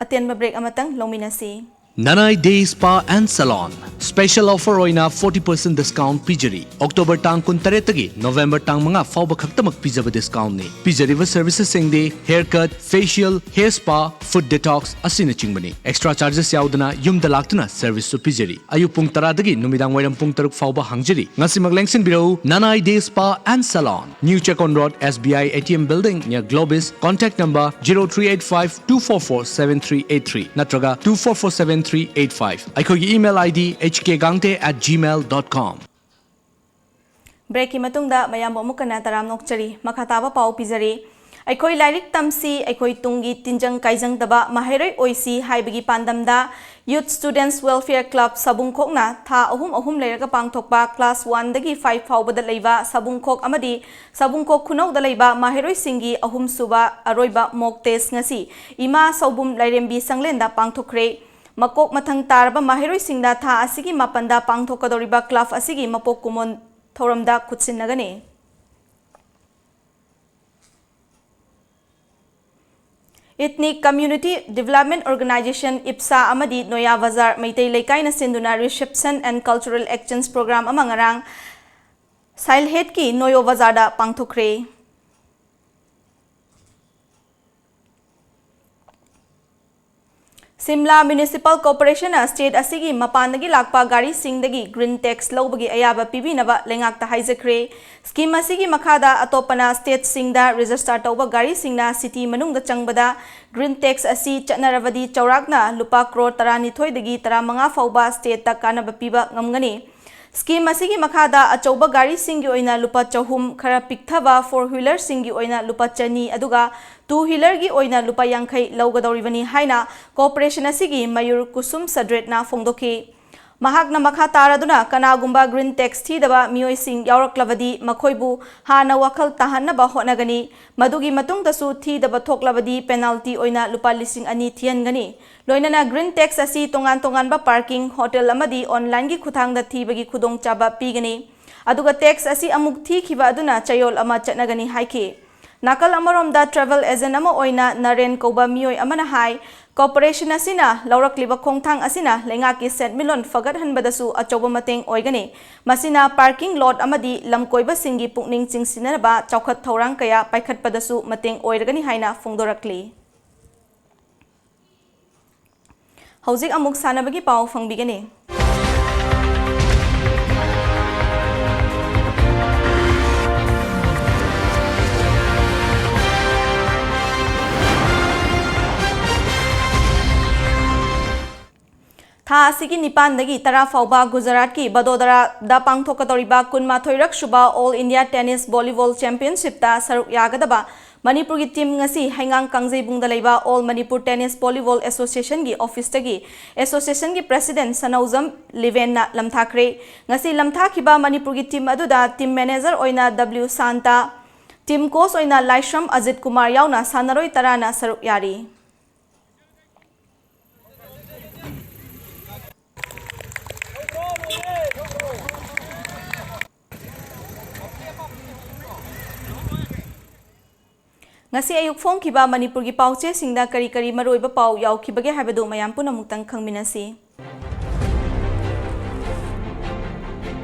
ꯑꯇꯦꯟꯕ break ꯑꯃꯇꯪ ꯂꯧꯃꯤꯟꯅꯁꯤ꯫ Nanai Day Spa and Salon special offer ꯑꯣꯏꯅ forty percent discount ꯄꯤꯖꯔꯤ꯫ October ꯇꯥꯡ ꯀꯨꯟꯇꯔꯦꯠꯇꯒꯤ November ꯇꯥꯡ ꯃꯉꯥ ꯐꯥꯎꯕ ꯈꯛꯇꯃꯛ ꯄꯤꯖꯕ discountꯅꯤ꯫ ꯄꯤꯖꯔꯤꯕ servicesꯁꯤꯡꯗꯤ hair cut, facial, hair spa, foot detox ꯑꯁꯤꯅꯆꯤꯡꯕꯅꯤ꯫ Extra charges ꯌꯥꯎꯗꯅ ꯌꯨꯝꯗ ꯂꯥꯛꯇꯨꯅ serviceꯁꯨ ꯄꯤꯖꯔꯤ꯫ ꯑꯌꯨꯛ ꯄꯨꯡ ꯇꯔꯥꯗꯒꯤ ꯅꯨꯃꯤꯗꯥꯡ ꯋꯥꯏꯔꯝ ꯄꯨꯡ ꯇꯔꯨꯛ ꯐꯥꯎꯕ ꯍꯥꯡꯖꯔꯤ꯫ ꯉꯁꯤꯃꯛ ꯂꯦꯡꯁꯤꯟꯕꯤꯔꯛꯎ, Nanai Day Spa and Salon, New Chekon Road, SBI ATM Building, near Globis. Contact number zero three eight five two four four seven three eight three ꯅꯠꯇ꯭ꯔꯒ two four four seven three eight five꯫ ꯑꯩꯈꯣꯏꯒꯤ email ID H K Gangte at gmail dot com꯫ Breakꯀꯤ ꯃꯇꯨꯡꯗ ꯃꯌꯥꯝꯕꯨ ꯑꯃꯨꯛ ꯍꯟꯅ ꯇꯔꯥꯝꯅ ꯑꯣꯛꯆꯔꯤ꯫ ꯃꯈꯥ ꯇꯥꯕ ꯄꯥꯎ ꯄꯤꯖꯔꯤ꯫ ꯑꯩꯈꯣꯏ ꯂꯥꯏꯔꯤꯛ ꯇꯝꯁꯤ, ꯑꯩꯈꯣꯏ ꯇꯨꯡꯒꯤ ꯇꯤꯟꯖꯪ ꯀꯥꯏꯖꯪꯗꯕ ꯃꯍꯩꯔꯣꯏ ꯑꯣꯏꯁꯤ ꯍꯥꯏꯕꯒꯤ ꯄꯥꯟꯗꯝꯗ Youth Students Welfare Club ꯁꯕꯨꯡꯈꯣꯛꯅ ꯊꯥ ꯑꯍꯨꯝ ꯑꯍꯨꯝ ꯂꯩꯔꯒ ꯄꯥꯡꯊꯣꯛꯄ class oneꯗꯒꯤ five ꯐꯥꯎꯕꯗ ꯂꯩꯕ ꯁꯕꯨꯡꯈꯣꯛ ꯑꯃꯗꯤ ꯁꯕꯨꯡꯈꯣꯛ ꯈꯨꯅꯧꯗ ꯂꯩꯕ ꯃꯍꯩꯔꯣꯏꯁꯤꯡꯒꯤ ꯑꯍꯨꯝꯁꯨꯕ ꯑꯔꯣꯏꯕ mock test ꯉꯁꯤ ꯏꯃꯥ ꯁꯧꯕꯨꯝ ꯂꯥꯏꯔꯦꯝꯕꯤ ꯁꯪꯂꯦꯟꯗ ꯄꯥꯡꯊꯣꯛꯈ꯭ꯔꯦ꯫ ꯃꯀꯣꯛ ꯃꯊꯪ ꯇꯥꯔꯕ ꯃꯍꯩꯔꯣꯏꯁꯤꯡꯗ ꯊꯥ ꯑꯁꯤꯒꯤ ꯃꯥꯄꯟꯗ ꯄꯥꯡꯊꯣꯛꯀꯗꯧꯔꯤꯕ club ꯑꯁꯤꯒꯤ ꯃꯄꯣꯛ ꯀꯨꯝꯑꯣꯟ ꯊꯧꯔꯝꯗ ꯈꯨꯠꯁꯤꯟꯅꯒꯅꯤ꯫ Ethnic Community Development Organization, ꯏꯞꯁꯥ, ꯑꯃꯗꯤ ꯅꯣꯌꯥ ꯕꯖꯥꯔ ꯃꯩꯇꯩ ꯂꯩꯀꯥꯏꯅ ꯁꯤꯟꯗꯨꯅ Reception and Cultural Exchange Program ꯑꯃ ꯉꯔꯥꯡ ꯁꯥꯏꯜꯍꯦꯠꯀꯤ ꯅꯣꯌꯣ ꯕꯖꯥꯔꯗ ꯄꯥꯡꯊꯣꯛꯈ꯭ꯔꯦ꯫ ꯁꯤꯝꯂꯥ Municipal Corporationꯅ state ꯑꯁꯤꯒꯤ ꯃꯄꯥꯟꯗꯒꯤ ꯂꯥꯛꯄ ꯒꯥꯔꯤꯁꯤꯡꯗꯒꯤ green tax ꯂꯧꯕꯒꯤ ꯑꯌꯥꯕ ꯄꯤꯕꯤꯅꯕ ꯂꯩꯉꯥꯛꯇ ꯍꯥꯏꯖꯈ꯭ꯔꯦ꯫ Scheme ꯑꯁꯤꯒꯤ ꯃꯈꯥꯗ ꯑꯇꯣꯞꯄꯅ stateꯁꯤꯡꯗ register ꯇꯧꯕ ꯒꯥꯔꯤꯁꯤꯡꯅ city ꯃꯅꯨꯡꯗ ꯆꯪꯕꯗ green tax ꯑꯁꯤ ꯆꯠꯅꯔꯕꯗꯤ ꯆꯥꯎꯔꯥꯛꯅ ꯂꯨꯄꯥ ꯀ꯭ꯔꯣꯔ ꯇꯔꯥꯅꯤꯊꯣꯏꯗꯒꯤ ꯇꯔꯥꯃꯉꯥ ꯐꯥꯎꯕ stateꯇ ꯀꯥꯟꯅꯕ ꯄꯤꯕ ꯉꯝꯒꯅꯤ꯫ Scheme ꯑꯁꯤꯒꯤ ꯃꯈꯥꯗ ꯑꯆꯧꯕ ꯒꯥꯔꯤꯁꯤꯡꯒꯤ ꯑꯣꯏꯅ ꯂꯨꯄꯥ ꯆꯍꯨꯝ, ꯈꯔ ꯄꯤꯛꯊꯕ four wheelerꯁꯤꯡꯒꯤ ꯑꯣꯏꯅ ꯂꯨꯄꯥ ꯆꯅꯤ, ꯑꯗꯨꯒ two wheelerꯒꯤ ꯑꯣꯏꯅ ꯂꯨꯄꯥ ꯌꯥꯡꯈꯩ ꯂꯧꯒꯗꯧꯔꯤꯕꯅꯤ ꯍꯥꯏꯅ corporation ꯑꯁꯤꯒꯤ ꯃꯌꯨꯔ ꯀꯨꯁꯨꯝ ꯁꯗ꯭ꯔꯦꯠꯅ ꯐꯣꯡꯗꯣꯛꯈꯤ꯫ ꯃꯍꯥꯛꯅ ꯃꯈꯥ ꯇꯥꯔꯗꯨꯅ, ꯀꯅꯥꯒꯨꯝꯕ green tax ꯊꯤꯗꯕ ꯃꯤꯑꯣꯏꯁꯤꯡ ꯌꯥꯎꯔꯛꯂꯕꯗꯤ ꯃꯈꯣꯏꯕꯨ ꯍꯥꯟꯅ ꯋꯥꯈꯜ ꯇꯥꯍꯟꯅꯕ ꯍꯣꯠꯅꯒꯅꯤ꯫ ꯃꯗꯨꯒꯤ ꯃꯇꯨꯡꯗꯁꯨ ꯊꯤꯗꯕ ꯊꯣꯛꯂꯕꯗꯤ penalty ꯑꯣꯏꯅ ꯂꯨꯄꯥ ꯂꯤꯁꯤꯡ ꯑꯅꯤ ꯊꯤꯍꯟꯒꯅꯤ꯫ ꯂꯣꯏꯅꯅ green tax ꯑꯁꯤ ꯇꯣꯉꯥꯟ ꯇꯣꯉꯥꯟꯕ parking, hotel ꯑꯃꯗꯤ onlineꯒꯤ ꯈꯨꯠꯊꯥꯡꯗ ꯊꯤꯕꯒꯤ ꯈꯨꯗꯣꯡꯆꯥꯕ ꯄꯤꯒꯅꯤ꯫ ꯑꯗꯨꯒ tax ꯑꯁꯤ ꯑꯃꯨꯛ ꯊꯤꯈꯤꯕ ꯑꯗꯨꯅ ꯆꯌꯣꯜ ꯑꯃ ꯆꯠꯅꯒꯅꯤ ꯍꯥꯏꯈꯤ꯫ ꯅꯥꯀꯜ ꯑꯃꯔꯣꯝꯗ travel agent ꯑꯃ ꯑꯣꯏꯅ ꯅꯔꯦꯟ ꯀꯧꯕ ꯃꯤꯑꯣꯏ ꯑꯃꯅ ꯍꯥꯏ, corporation ꯑꯁꯤꯅ ꯂꯧꯔꯛꯂꯤꯕ ꯈꯣꯡꯊꯥꯡ ꯑꯁꯤꯅ ꯂꯩꯉꯥꯛꯀꯤ ꯁꯦꯟꯃꯤꯠꯂꯣꯟ ꯐꯒꯠꯍꯟꯕꯗꯁꯨ ꯑꯆꯧꯕ ꯃꯇꯦꯡ ꯑꯣꯏꯒꯅꯤ꯫ ꯃꯁꯤꯅ parking lot ꯑꯃꯗꯤ ꯂꯝꯀꯣꯏꯕꯁꯤꯡꯒꯤ ꯄꯨꯛꯅꯤꯡ ꯆꯤꯡꯁꯤꯟꯅꯅꯕ ꯆꯥꯎꯈꯠ ꯊꯧꯔꯥꯡ ꯀꯌꯥ ꯄꯥꯏꯈꯠꯄꯗꯁꯨ ꯃꯇꯦꯡ ꯑꯣꯏꯔꯒꯅꯤ ꯍꯥꯏꯅ ꯐꯣꯡꯗꯣꯔꯛꯂꯤ꯫ ꯍꯧꯖꯤꯛ ꯑꯃꯨꯛ ꯁꯥꯟꯅꯕꯒꯤ ꯄꯥꯎ ꯐꯪꯕꯤꯒꯅꯤ꯫ ꯊꯥ ꯑꯁꯤꯒꯤ ꯅꯤꯄꯥꯟꯗꯒꯤ ꯇꯔꯥ ꯐꯥꯎꯕ ꯒꯨꯖꯔꯥꯠꯀꯤ ꯕꯗꯣꯗꯔꯥꯗ ꯄꯥꯡꯊꯣꯛꯀꯗꯧꯔꯤꯕ ꯀꯨꯟꯃꯥꯊꯣꯏꯔꯛ ꯁꯨꯕ All India Tennis Volleyball Championshipꯇ ꯁꯔꯨꯛ ꯌꯥꯒꯗꯕ ꯃꯅꯤꯄꯨꯔꯒꯤ team ꯉꯁꯤ ꯍꯩꯉꯥꯡ ꯀꯥꯡꯖꯩꯕꯨꯡꯗ ꯂꯩꯕ All Manipur Tennis Volleyball Associationꯒꯤ officeꯇꯒꯤ associationꯒꯤ president ꯁꯅꯧꯖꯝ ꯂꯤꯕꯦꯟꯅ ꯂꯝꯊꯥꯈ꯭ꯔꯦ꯫ ꯉꯁꯤ ꯂꯝꯊꯥꯈꯤꯕ ꯃꯅꯤꯄꯨꯔꯒꯤ team ꯑꯗꯨꯗ team manager ꯑꯣꯏꯅ W ꯁꯥꯟꯇ, team coach ꯑꯣꯏꯅ ꯂꯥꯏꯁ꯭ꯔꯝ ꯑꯖꯤꯠ ꯀꯨꯃꯥꯔ ꯌꯥꯎꯅ ꯁꯥꯟꯅꯔꯣꯏ ꯇꯔꯥꯅ ꯁꯔꯨꯛ ꯌꯥꯔꯤ꯫ ꯉꯁꯤ ꯑꯌꯨꯛ ꯐꯣꯡꯈꯤꯕ ꯃꯅꯤꯄꯨꯔꯒꯤ ꯄꯥꯎꯆꯦꯁꯤꯡꯗ ꯀꯔꯤ ꯀꯔꯤ ꯃꯔꯨꯑꯣꯏꯕ ꯄꯥꯎ ꯌꯥꯎꯈꯤꯕꯒꯦ ꯍꯥꯏꯕꯗꯨ ꯃꯌꯥꯝ ꯄꯨꯝꯅꯃꯛꯇꯪ ꯈꯪꯃꯤꯟꯅꯁꯤ꯫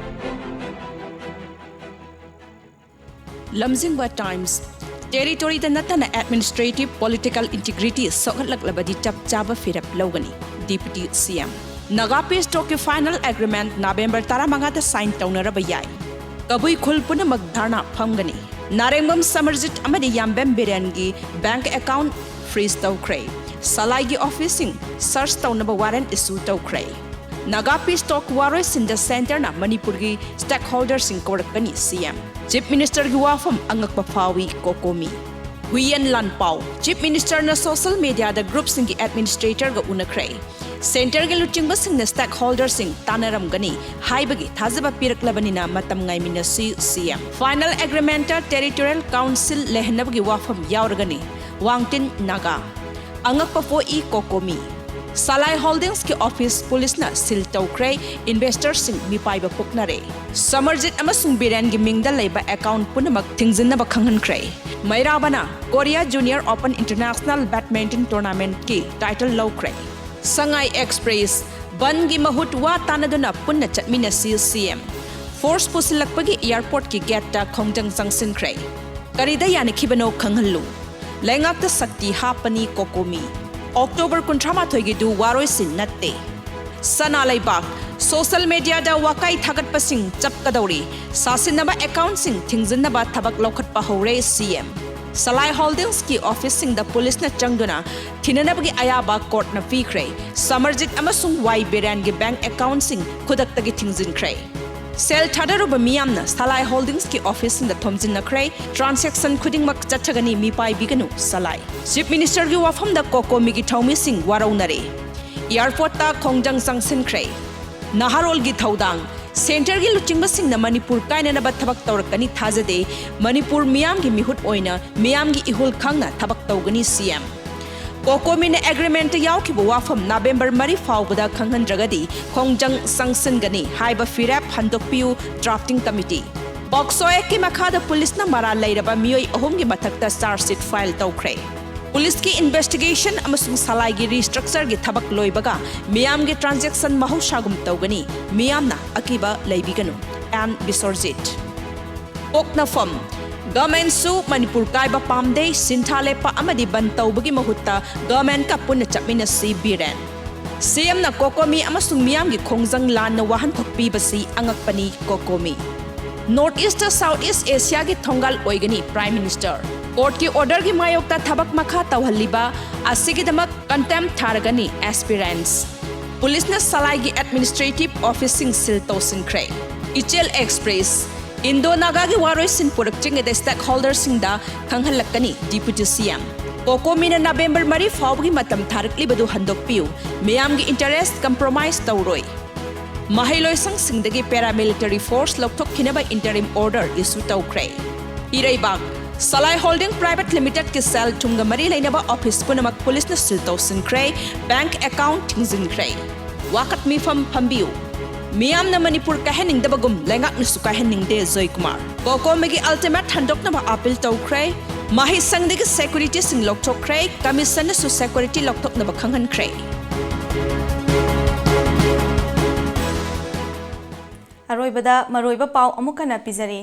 ꯂꯝꯖꯤꯡꯕ Times꯫ Territoryꯗ ꯅꯠꯇꯅ administrative political integrity ꯁꯣꯛꯍꯜꯂꯛꯂꯕꯗꯤ ꯆꯞ ꯆꯥꯕ ꯐꯤꯔꯦꯞ ꯂꯧꯒꯅꯤ, Deputy CM꯫ Naga Peace Talkꯀꯤ final agreement November ꯇꯔꯥꯃꯉꯥꯗ sign ꯇꯧꯅꯔꯕ ꯌꯥꯏ꯫ ꯀꯕꯨꯏ ꯈꯨꯜ ꯄꯨꯝꯅꯃꯛ ꯙꯔꯅꯥ ꯐꯝꯒꯅꯤ꯫ ꯅꯥꯔꯦꯡꯕꯝ ꯁꯃꯔꯖꯤꯠ ꯑꯃꯗꯤ ꯌꯥꯝꯕꯦꯝ ꯕꯤꯔꯦꯟꯒꯤ bank account freeze ꯇꯧꯈ꯭ꯔꯦ꯫ ꯁꯂꯥꯏꯒꯤ officeꯁꯤꯡ search ꯇꯧꯅꯕ warrant issue ꯇꯧꯈ꯭ꯔꯦ꯫ ꯅꯥꯒꯥ ꯄꯤꯁ ꯇꯣꯛ ꯋꯥꯔꯣꯏꯁꯤꯟꯗ ꯁꯦꯟꯇꯔꯅ ꯃꯅꯤꯄꯨꯔꯒꯤ ꯁ꯭ꯇꯦꯛꯍꯣꯜꯗꯔꯁꯤꯡ ꯀꯧꯔꯛꯀꯅꯤ ꯁꯤꯑꯦꯝ꯫ ꯆꯤꯐ ꯃꯤꯅꯤꯁꯇꯔꯒꯤ ꯋꯥꯐꯝ ꯑꯉꯛꯄ ꯐꯥꯎꯏ ꯀꯣꯀꯣꯃꯤ꯫ ꯍꯨꯏꯌꯦꯟ ꯂꯥꯟꯄꯥꯎ꯫ Chief ꯃꯤꯅꯤꯁꯇꯔꯅ social ꯃꯤꯗꯤꯌꯥꯗ ꯒ꯭ꯔꯨꯞꯁꯤꯡꯒꯤ ꯑꯦꯗꯃꯤꯅꯤꯁꯇ꯭ꯔꯦꯇꯔꯒ ꯎꯅꯈ꯭ꯔꯦ꯫ ꯁꯦꯟꯇꯔꯒꯤ ꯂꯨꯆꯤꯡꯕꯁꯤꯡꯅ ꯁ꯭ꯇꯦꯛꯍꯣꯜꯗꯔꯁꯤꯡ ꯇꯥꯟꯅꯔꯝꯒꯅꯤ ꯍꯥꯏꯕꯒꯤ ꯊꯥꯖꯕ ꯄꯤꯔꯛꯂꯕꯅꯤꯅ ꯃꯇꯝ ꯉꯥꯏꯃꯤꯟꯅꯁꯤ CM. Final agreement territorial council ꯂꯩꯍꯟꯅꯕꯒꯤ ꯋꯥꯐꯝ ꯌꯥꯎꯔꯒꯅꯤ꯫ ꯋꯥꯡꯇꯤꯟ ꯅꯥꯒꯥ꯫ ꯑꯉꯛꯄ ꯄꯣꯛꯏ ꯀꯣꯀꯣꯃꯤ꯫ ꯁꯂꯥꯏ ꯍꯣꯜꯗꯤꯡꯁꯀꯤ ꯑꯣꯐꯤꯁ ꯄꯨꯂꯤꯁꯅ ꯁꯤꯜ ꯇꯧꯈ꯭ꯔꯦ, ꯏꯟꯚꯦꯁꯇꯔꯁꯤꯡ ꯃꯤꯄꯥꯏꯕ ꯄꯣꯛꯅꯔꯦ꯫ ꯁꯃꯔꯖꯤꯠ ꯑꯃꯁꯨꯡ ꯕꯤꯔꯦꯟꯒꯤ ꯃꯤꯡꯗ ꯂꯩꯕ ꯑꯦꯀꯥꯎꯟꯠ ꯄꯨꯝꯅꯃꯛ ꯊꯤꯡꯖꯤꯟꯅꯕ ꯈꯪꯍꯟꯈ꯭ꯔꯦ꯫ ꯃꯩꯔꯥꯕꯅ Korea junior open international badminton ꯇꯣꯔꯅꯥꯃꯦꯟꯠꯀꯤ ꯇꯥꯏꯇꯜ ꯂꯧꯈ꯭ꯔꯦ꯫ ꯁꯉꯥꯏ ꯑꯦꯛꯁꯄ꯭ꯔꯦꯁ ꯕꯟꯒꯤ ꯃꯍꯨꯠ ꯋꯥ ꯇꯥꯟꯅꯗꯨꯅ ꯄꯨꯟꯅ ꯆꯠꯃꯤꯟꯅꯁꯤ ꯁꯤꯑꯦꯝ꯫ ꯐꯣꯔꯁ ꯄꯨꯁꯤꯜꯂꯛꯄꯒꯤ ꯑꯦꯌꯥꯔꯄꯣꯔꯠꯀꯤ ꯒꯦꯠꯇ ꯈꯣꯡꯖꯪ ꯆꯪꯁꯤꯟꯈ꯭ꯔꯦ꯫ ꯀꯔꯤꯗ ꯌꯥꯅꯈꯤꯕꯅꯣ ꯈꯪꯍꯜꯂꯨ꯫ ꯂꯩꯉꯥꯛꯇ ꯁꯛꯇꯤ ꯍꯥꯞꯄꯅꯤ ꯀꯣꯀꯣꯃꯤ꯫ ꯑꯣꯛꯇꯣꯕꯔ ꯀꯨꯟꯊ꯭ꯔꯥ ꯃꯥꯊꯣꯏꯒꯤꯗꯨ ꯋꯥꯔꯣꯏꯁꯤꯟ ꯅꯠꯇꯦ꯫ ꯁꯅꯥ ꯂꯩꯕꯥꯛ꯫ ꯁꯣꯁꯤꯌꯦꯜ ꯃꯤꯗꯤꯌꯥꯗ ꯋꯥꯀꯥꯏ ꯊꯥꯒꯠꯄꯁꯤꯡ ꯆꯞꯀꯗꯧꯔꯤ꯫ ꯁꯥꯁꯤꯟꯅꯕ ꯑꯦꯀꯥꯎꯟꯠꯁꯤꯡ ꯊꯤꯡꯖꯤꯟꯅꯕ ꯊꯕꯛ ꯂꯧꯈꯠꯄ ꯍꯧꯔꯦ ꯁꯤꯑꯦꯝ꯫ ꯁꯂꯥꯏ ꯍꯣꯜꯗꯤꯡꯁꯀꯤ ꯑꯣꯐꯤꯁꯁꯤꯡꯗ ꯄꯨꯂꯤꯁꯅ ꯆꯪꯗꯨꯅ ꯊꯤꯅꯅꯕꯒꯤ ꯑꯌꯥꯕ ꯀꯣꯔꯠꯅ ꯄꯤꯈ꯭ꯔꯦ꯫ ꯁꯃꯔꯖꯤꯠ ꯑꯃꯁꯨꯡ ꯋꯥꯏ ꯕꯤꯔꯦꯟꯒꯤ ꯕꯦꯡꯛ ꯑꯦꯀꯥꯎꯟꯠꯁꯤꯡ ꯈꯨꯗꯛꯇꯒꯤ ꯊꯤꯡꯖꯤꯟꯈ꯭ꯔꯦ꯫ ꯁꯦꯜ ꯊꯥꯗꯔꯨꯕ ꯃꯤꯌꯥꯝꯅ ꯁꯂꯥꯏ ꯍꯣꯜꯗꯤꯡꯁꯀꯤ ꯑꯣꯐꯤꯁꯁꯤꯡꯗ ꯊꯣꯝꯖꯤꯟꯅꯈ꯭ꯔꯦ꯫ ꯇ꯭ꯔꯥꯟꯖꯦꯛꯁꯟ ꯈꯨꯗꯤꯡꯃꯛ ꯆꯠꯊꯒꯅꯤ, ꯃꯤꯄꯥꯏꯕꯤꯒꯅꯨ ꯁꯂꯥꯏ꯫ ꯆꯤꯐ ꯃꯤꯅꯤꯁꯇꯔꯒꯤ ꯋꯥꯐꯝꯗ ꯀꯣꯀꯣꯃꯤꯒꯤ ꯊꯧꯃꯤꯁꯤꯡ ꯋꯥꯔꯧꯅꯔꯦ꯫ ꯑꯦꯌꯥꯔꯄꯣꯔꯠꯇ ꯈꯣꯡꯖꯪ ꯆꯪꯁꯤꯟꯈ꯭ꯔꯦ꯫ ꯅꯍꯥꯔꯣꯜꯒꯤ ꯊꯧꯗꯥꯡ꯫ ꯁꯦꯟꯇꯔꯒꯤ ꯂꯨꯆꯤꯡꯕꯁꯤꯡꯅ ꯃꯅꯤꯄꯨꯔ ꯀꯥꯏꯅꯅꯕ ꯊꯕꯛ ꯇꯧꯔꯛꯀꯅꯤ ꯊꯥꯖꯗꯦ꯫ ꯃꯅꯤꯄꯨꯔ ꯃꯤꯌꯥꯝꯒꯤ ꯃꯤꯍꯨꯠ ꯑꯣꯏꯅ ꯃꯤꯌꯥꯝꯒꯤ ꯏꯍꯨꯜ ꯈꯪꯅ ꯊꯕꯛ ꯇꯧꯒꯅꯤ ꯁꯤꯑꯦꯝ꯫ ꯀꯣꯀꯣꯃꯤꯅ ꯑꯦꯒ꯭ꯔꯤꯃꯦꯟꯠꯇ ꯌꯥꯎꯈꯤꯕ ꯋꯥꯐꯝ ꯅꯕꯦꯝꯕꯔ ꯃꯔꯤ ꯐꯥꯎꯕꯗ ꯈꯪꯍꯟꯗ꯭ꯔꯒꯗꯤ ꯈꯣꯡꯖꯪ ꯆꯪꯁꯤꯟꯒꯅꯤ ꯍꯥꯏꯕ ꯐꯤꯔꯦꯞ ꯍꯟꯗꯣꯛꯄꯤꯌꯨ ꯗ꯭ꯔꯥꯐꯇꯤꯡ ꯀꯃꯤꯇꯤ꯫ ꯄꯣꯛꯁꯣ ꯑꯦꯛꯀꯤ ꯃꯈꯥꯗ ꯄꯨꯂꯤꯁꯅ ꯃꯔꯥꯜ ꯂꯩꯔꯕ ꯃꯤꯑꯣꯏ ꯑꯍꯨꯝꯒꯤ ꯃꯊꯛꯇ ꯆꯥꯔꯖ ꯁꯤꯠ ꯐꯥꯏꯜ ꯇꯧꯈ꯭ꯔꯦ꯫ ꯄꯨꯂꯤꯁꯀꯤ ꯏꯟꯚꯦꯁꯇꯤꯒꯦꯁꯟ ꯑꯃꯁꯨꯡ ꯁꯂꯥꯏꯒꯤ ꯔꯤꯁꯇ꯭ꯔꯛꯆꯔꯒꯤ ꯊꯕꯛ ꯂꯣꯏꯕꯒ ꯃꯤꯌꯥꯝꯒꯤ ꯇ꯭ꯔꯥꯟꯖꯦꯛꯁꯟ ꯃꯍꯧꯁꯥꯒꯨꯝ ꯇꯧꯒꯅꯤ꯫ ꯃꯤꯌꯥꯝꯅ ꯑꯀꯤꯕ ꯂꯩꯕꯤꯒꯅꯨ꯫ ꯑꯦꯟ ꯕꯤꯁꯣꯔꯖꯤꯠ꯫ ꯄꯣꯛꯅꯐꯝ꯫ ꯒꯃꯦꯟꯁꯨ ꯃꯅꯤꯄꯨꯔ ꯀꯥꯏꯕ ꯄꯥꯝꯗꯦ, ꯁꯤꯟꯊꯥ ꯂꯦꯞꯄ ꯑꯃꯗꯤ ꯕꯟ ꯇꯧꯕꯒꯤ ꯃꯍꯨꯠꯇ ꯒꯃꯦꯟꯀ ꯄꯨꯟꯅ ꯆꯠꯃꯤꯟꯅꯁꯤ ꯕꯤꯔꯦꯟ꯫ ꯁꯤꯑꯦꯝꯅ ꯀꯣꯀꯣꯃꯤ ꯑꯃꯁꯨꯡ ꯃꯤꯌꯥꯝꯒꯤ ꯈꯣꯡꯖꯪ ꯂꯥꯟꯅ ꯋꯥꯍꯟꯊꯣꯛ ꯄꯤꯕꯁꯤ ꯑꯉꯛꯄꯅꯤ ꯀꯣꯀꯣꯃꯤ꯫ ꯅꯣꯔꯠ ꯏꯁꯇ ꯁꯥꯎꯠ ꯏꯁ ꯑꯦꯁꯤꯌꯥꯒꯤ ꯊꯣꯡꯒꯥꯜ ꯑꯣꯏꯒꯅꯤ ꯄ꯭ꯔꯥꯏꯝ ꯃꯤꯅꯤꯁꯇꯔ꯫ ꯀꯣꯔꯠꯀꯤ ꯑꯣꯔꯗꯔꯒꯤ ꯃꯥꯌꯣꯛꯇ ꯊꯕꯛ ꯃꯈꯥ ꯇꯧꯍꯜꯂꯤꯕ ꯑꯁꯤꯒꯤꯗꯃꯛ ꯀꯟꯇꯦꯝꯞ ꯊꯥꯔꯒꯅꯤ ꯑꯦꯁꯄꯤꯔꯦꯟꯠꯁ꯫ ꯄꯨꯂꯤꯁꯅ ꯁꯂꯥꯏꯒꯤ ꯑꯦꯗꯃꯤꯅꯤꯁꯇ꯭ꯔꯦꯇꯤꯚ ꯑꯣꯐꯤꯁꯁꯤꯡ ꯁꯤꯜ ꯇꯧꯁꯤꯟꯈ꯭ꯔꯦ꯫ ꯏꯆꯦꯜ ꯑꯦꯛꯁꯄ꯭ꯔꯦꯁ, ꯏꯟꯗꯣ ꯅꯥꯒꯥꯒꯤ ꯋꯥꯔꯣꯏꯁꯤꯟ ꯄꯨꯔꯛꯇ꯭ꯔꯤꯉꯩꯗ ꯁ꯭ꯇꯦꯛꯍꯣꯜꯗꯔꯁꯤꯡꯗ ꯈꯪꯍꯜꯂꯛꯀꯅꯤ ꯗꯤꯄ꯭ꯌꯨꯇꯤ ꯁꯤ ꯑꯦꯝ꯫ ꯀꯣꯀꯣꯃꯤꯅ ꯅꯕꯦꯝꯕꯔ ꯃꯔꯤ ꯐꯥꯎꯕꯒꯤ ꯃꯇꯝ ꯊꯥꯔꯛꯂꯤꯕꯗꯨ ꯍꯟꯗꯣꯛꯄꯤꯌꯨ꯫ ꯃꯤꯌꯥꯝꯒꯤ ꯏꯟꯇꯔꯦꯁ ꯀꯝꯄ꯭ꯔꯣꯃꯥꯏꯖ ꯇꯧꯔꯣꯏ꯫ ꯃꯍꯩꯂꯣꯏꯁꯪꯁꯤꯡꯗꯒꯤ ꯄꯦꯔꯥꯃꯤꯂꯤꯇꯔꯤ ꯐꯣꯔꯁ ꯂꯧꯊꯣꯛꯈꯤꯅꯕ ꯏꯟꯇꯔꯤꯝ ꯑꯣꯔꯗꯔ ꯏꯁꯨ ꯇꯧꯈ꯭ꯔꯦ꯫ ꯏꯔꯩꯕꯥꯛ, ꯁꯂꯥꯏ ꯍꯣꯜꯗꯤꯡ ꯄ꯭ꯔꯥꯏꯚꯦꯠ ꯂꯤꯃꯤꯇꯦꯗꯀꯤ ꯁꯦꯜ ꯊꯨꯝꯒ ꯃꯔꯤ ꯂꯩꯅꯕ ꯑꯣꯐꯤꯁ ꯄꯨꯝꯅꯃꯛ ꯄꯨꯂꯤꯁꯅ ꯁꯤꯜ ꯇꯧꯁꯤꯟꯈ꯭ꯔꯦ, ꯕꯦꯡꯛ ꯑꯦꯀꯥꯎꯟꯠ ꯊꯤꯡꯖꯤꯟꯈ꯭ꯔꯦ꯫ ꯋꯥꯀꯠ ꯃꯤꯐꯝ ꯐꯝꯕꯤꯌꯨ꯫ ꯃꯤꯌꯥꯝꯅ ꯃꯅꯤꯄꯨꯔ ꯀꯥꯏꯍꯟꯅꯤꯡꯗꯕꯒꯨꯝ ꯂꯩꯉꯥꯛꯅꯁꯨ ꯀꯥꯏꯍꯟꯅꯤꯡꯗꯦ ꯖꯣꯏꯀꯨꯃꯥꯔ꯫ ꯀꯣꯀꯣꯃꯤꯒꯤ ꯑꯜꯇꯤꯃꯦꯠ ꯍꯟꯗꯣꯛꯅꯕ ꯑꯥꯄꯤꯜ ꯇꯧꯈ꯭ꯔꯦ꯫ ꯃꯍꯩꯁꯪꯗꯒꯤ ꯁꯦꯀ꯭ꯌꯨꯔꯤꯇꯤꯁꯤꯡ ꯂꯧꯊꯣꯛꯈ꯭ꯔꯦ꯫ ꯀꯃꯤꯁꯟꯅꯁꯨ ꯁꯦꯀ꯭ꯌꯨꯔꯤꯇꯤ ꯂꯧꯊꯣꯛꯅꯕ ꯈꯪꯍꯟꯈ꯭ꯔꯦ꯫ ꯑꯔꯣꯏꯕꯗ ꯃꯔꯨꯑꯣꯏꯕ ꯄꯥꯎ ꯑꯃꯨꯛ ꯍꯟꯅ ꯄꯤꯖꯔꯤ꯫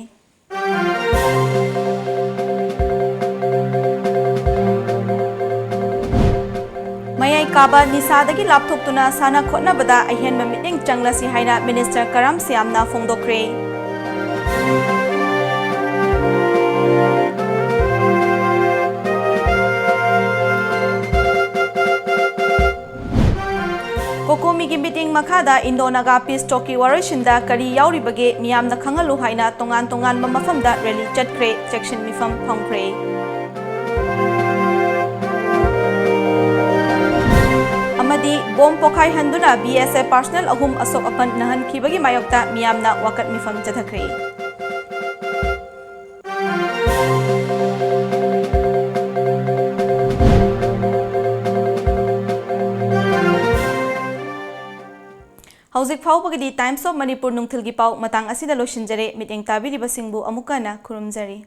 ꯃꯌꯥꯏ ꯀꯥꯕ ꯅꯤꯁꯥꯗꯒꯤ ꯂꯥꯞꯊꯣꯛꯇꯨꯅ ꯁꯥꯟꯅ ꯈꯣꯠꯅꯕꯗ ꯑꯍꯦꯟꯕ ꯃꯤꯠꯌꯦꯡ ꯆꯪꯂꯁꯤ ꯍꯥꯏꯅ ꯃꯤꯅꯤꯁꯇꯔ ꯀꯔꯥꯝ ꯁ꯭ꯌꯥꯝꯅ ꯐꯣꯡꯗꯣꯛꯈ꯭ꯔꯦ꯫ ꯀꯣꯀꯣꯃꯤꯒꯤ ꯃꯤꯇꯤꯡ ꯃꯈꯥꯗ ꯏꯟꯗꯣ ꯅꯥꯒꯥ ꯄꯤꯁ ꯇꯣꯛꯀꯤ ꯋꯥꯔꯣꯏꯁꯤꯟꯗ ꯀꯔꯤ ꯌꯥꯎꯔꯤꯕꯒꯦ ꯃꯤꯌꯥꯝꯅ ꯈꯪꯍꯜꯂꯨ ꯍꯥꯏꯅ ꯇꯣꯉꯥꯟ ꯇꯣꯉꯥꯟꯕ ꯃꯐꯝꯗ ꯔꯦꯂꯤ ꯆꯠꯈ꯭ꯔꯦ, ꯆꯦꯛꯁꯤꯟ ꯃꯤꯐꯝ ꯐꯝꯈ꯭ꯔꯦ꯫ ꯑꯃꯗꯤ ꯕꯣꯝ ꯄꯣꯈꯥꯏꯍꯟꯗꯨꯅ ꯕꯤ ꯑꯦꯁ ꯑꯦꯐ ꯄꯥꯔꯁꯅꯦꯜ ꯑꯍꯨꯝ ꯑꯁꯣꯛ ꯑꯄꯟ ꯅꯪꯍꯟꯈꯤꯕꯒꯤ ꯃꯥꯌꯣꯛꯇ ꯃꯤꯌꯥꯝꯅ ꯋꯥꯀꯠ ꯃꯤꯐꯝ ꯆꯠꯊꯈ꯭ꯔꯦ꯫ ꯍꯧꯖꯤꯛ ꯐꯥꯎꯕꯒꯤꯗꯤ Times of Manipur ꯅꯨꯡꯊꯤꯜꯒꯤ ꯄꯥꯎ ꯃꯇꯥꯡ ꯑꯁꯤꯗ ꯂꯣꯏꯁꯤꯟꯖꯔꯦ꯫ ꯃꯤꯠꯌꯦꯡ ꯇꯥꯕꯤꯔꯤꯕꯁꯤꯡꯕꯨ ꯑꯃꯨꯛꯀ ꯍꯟꯅ ꯈꯨꯔꯨꯝꯖꯔꯤ꯫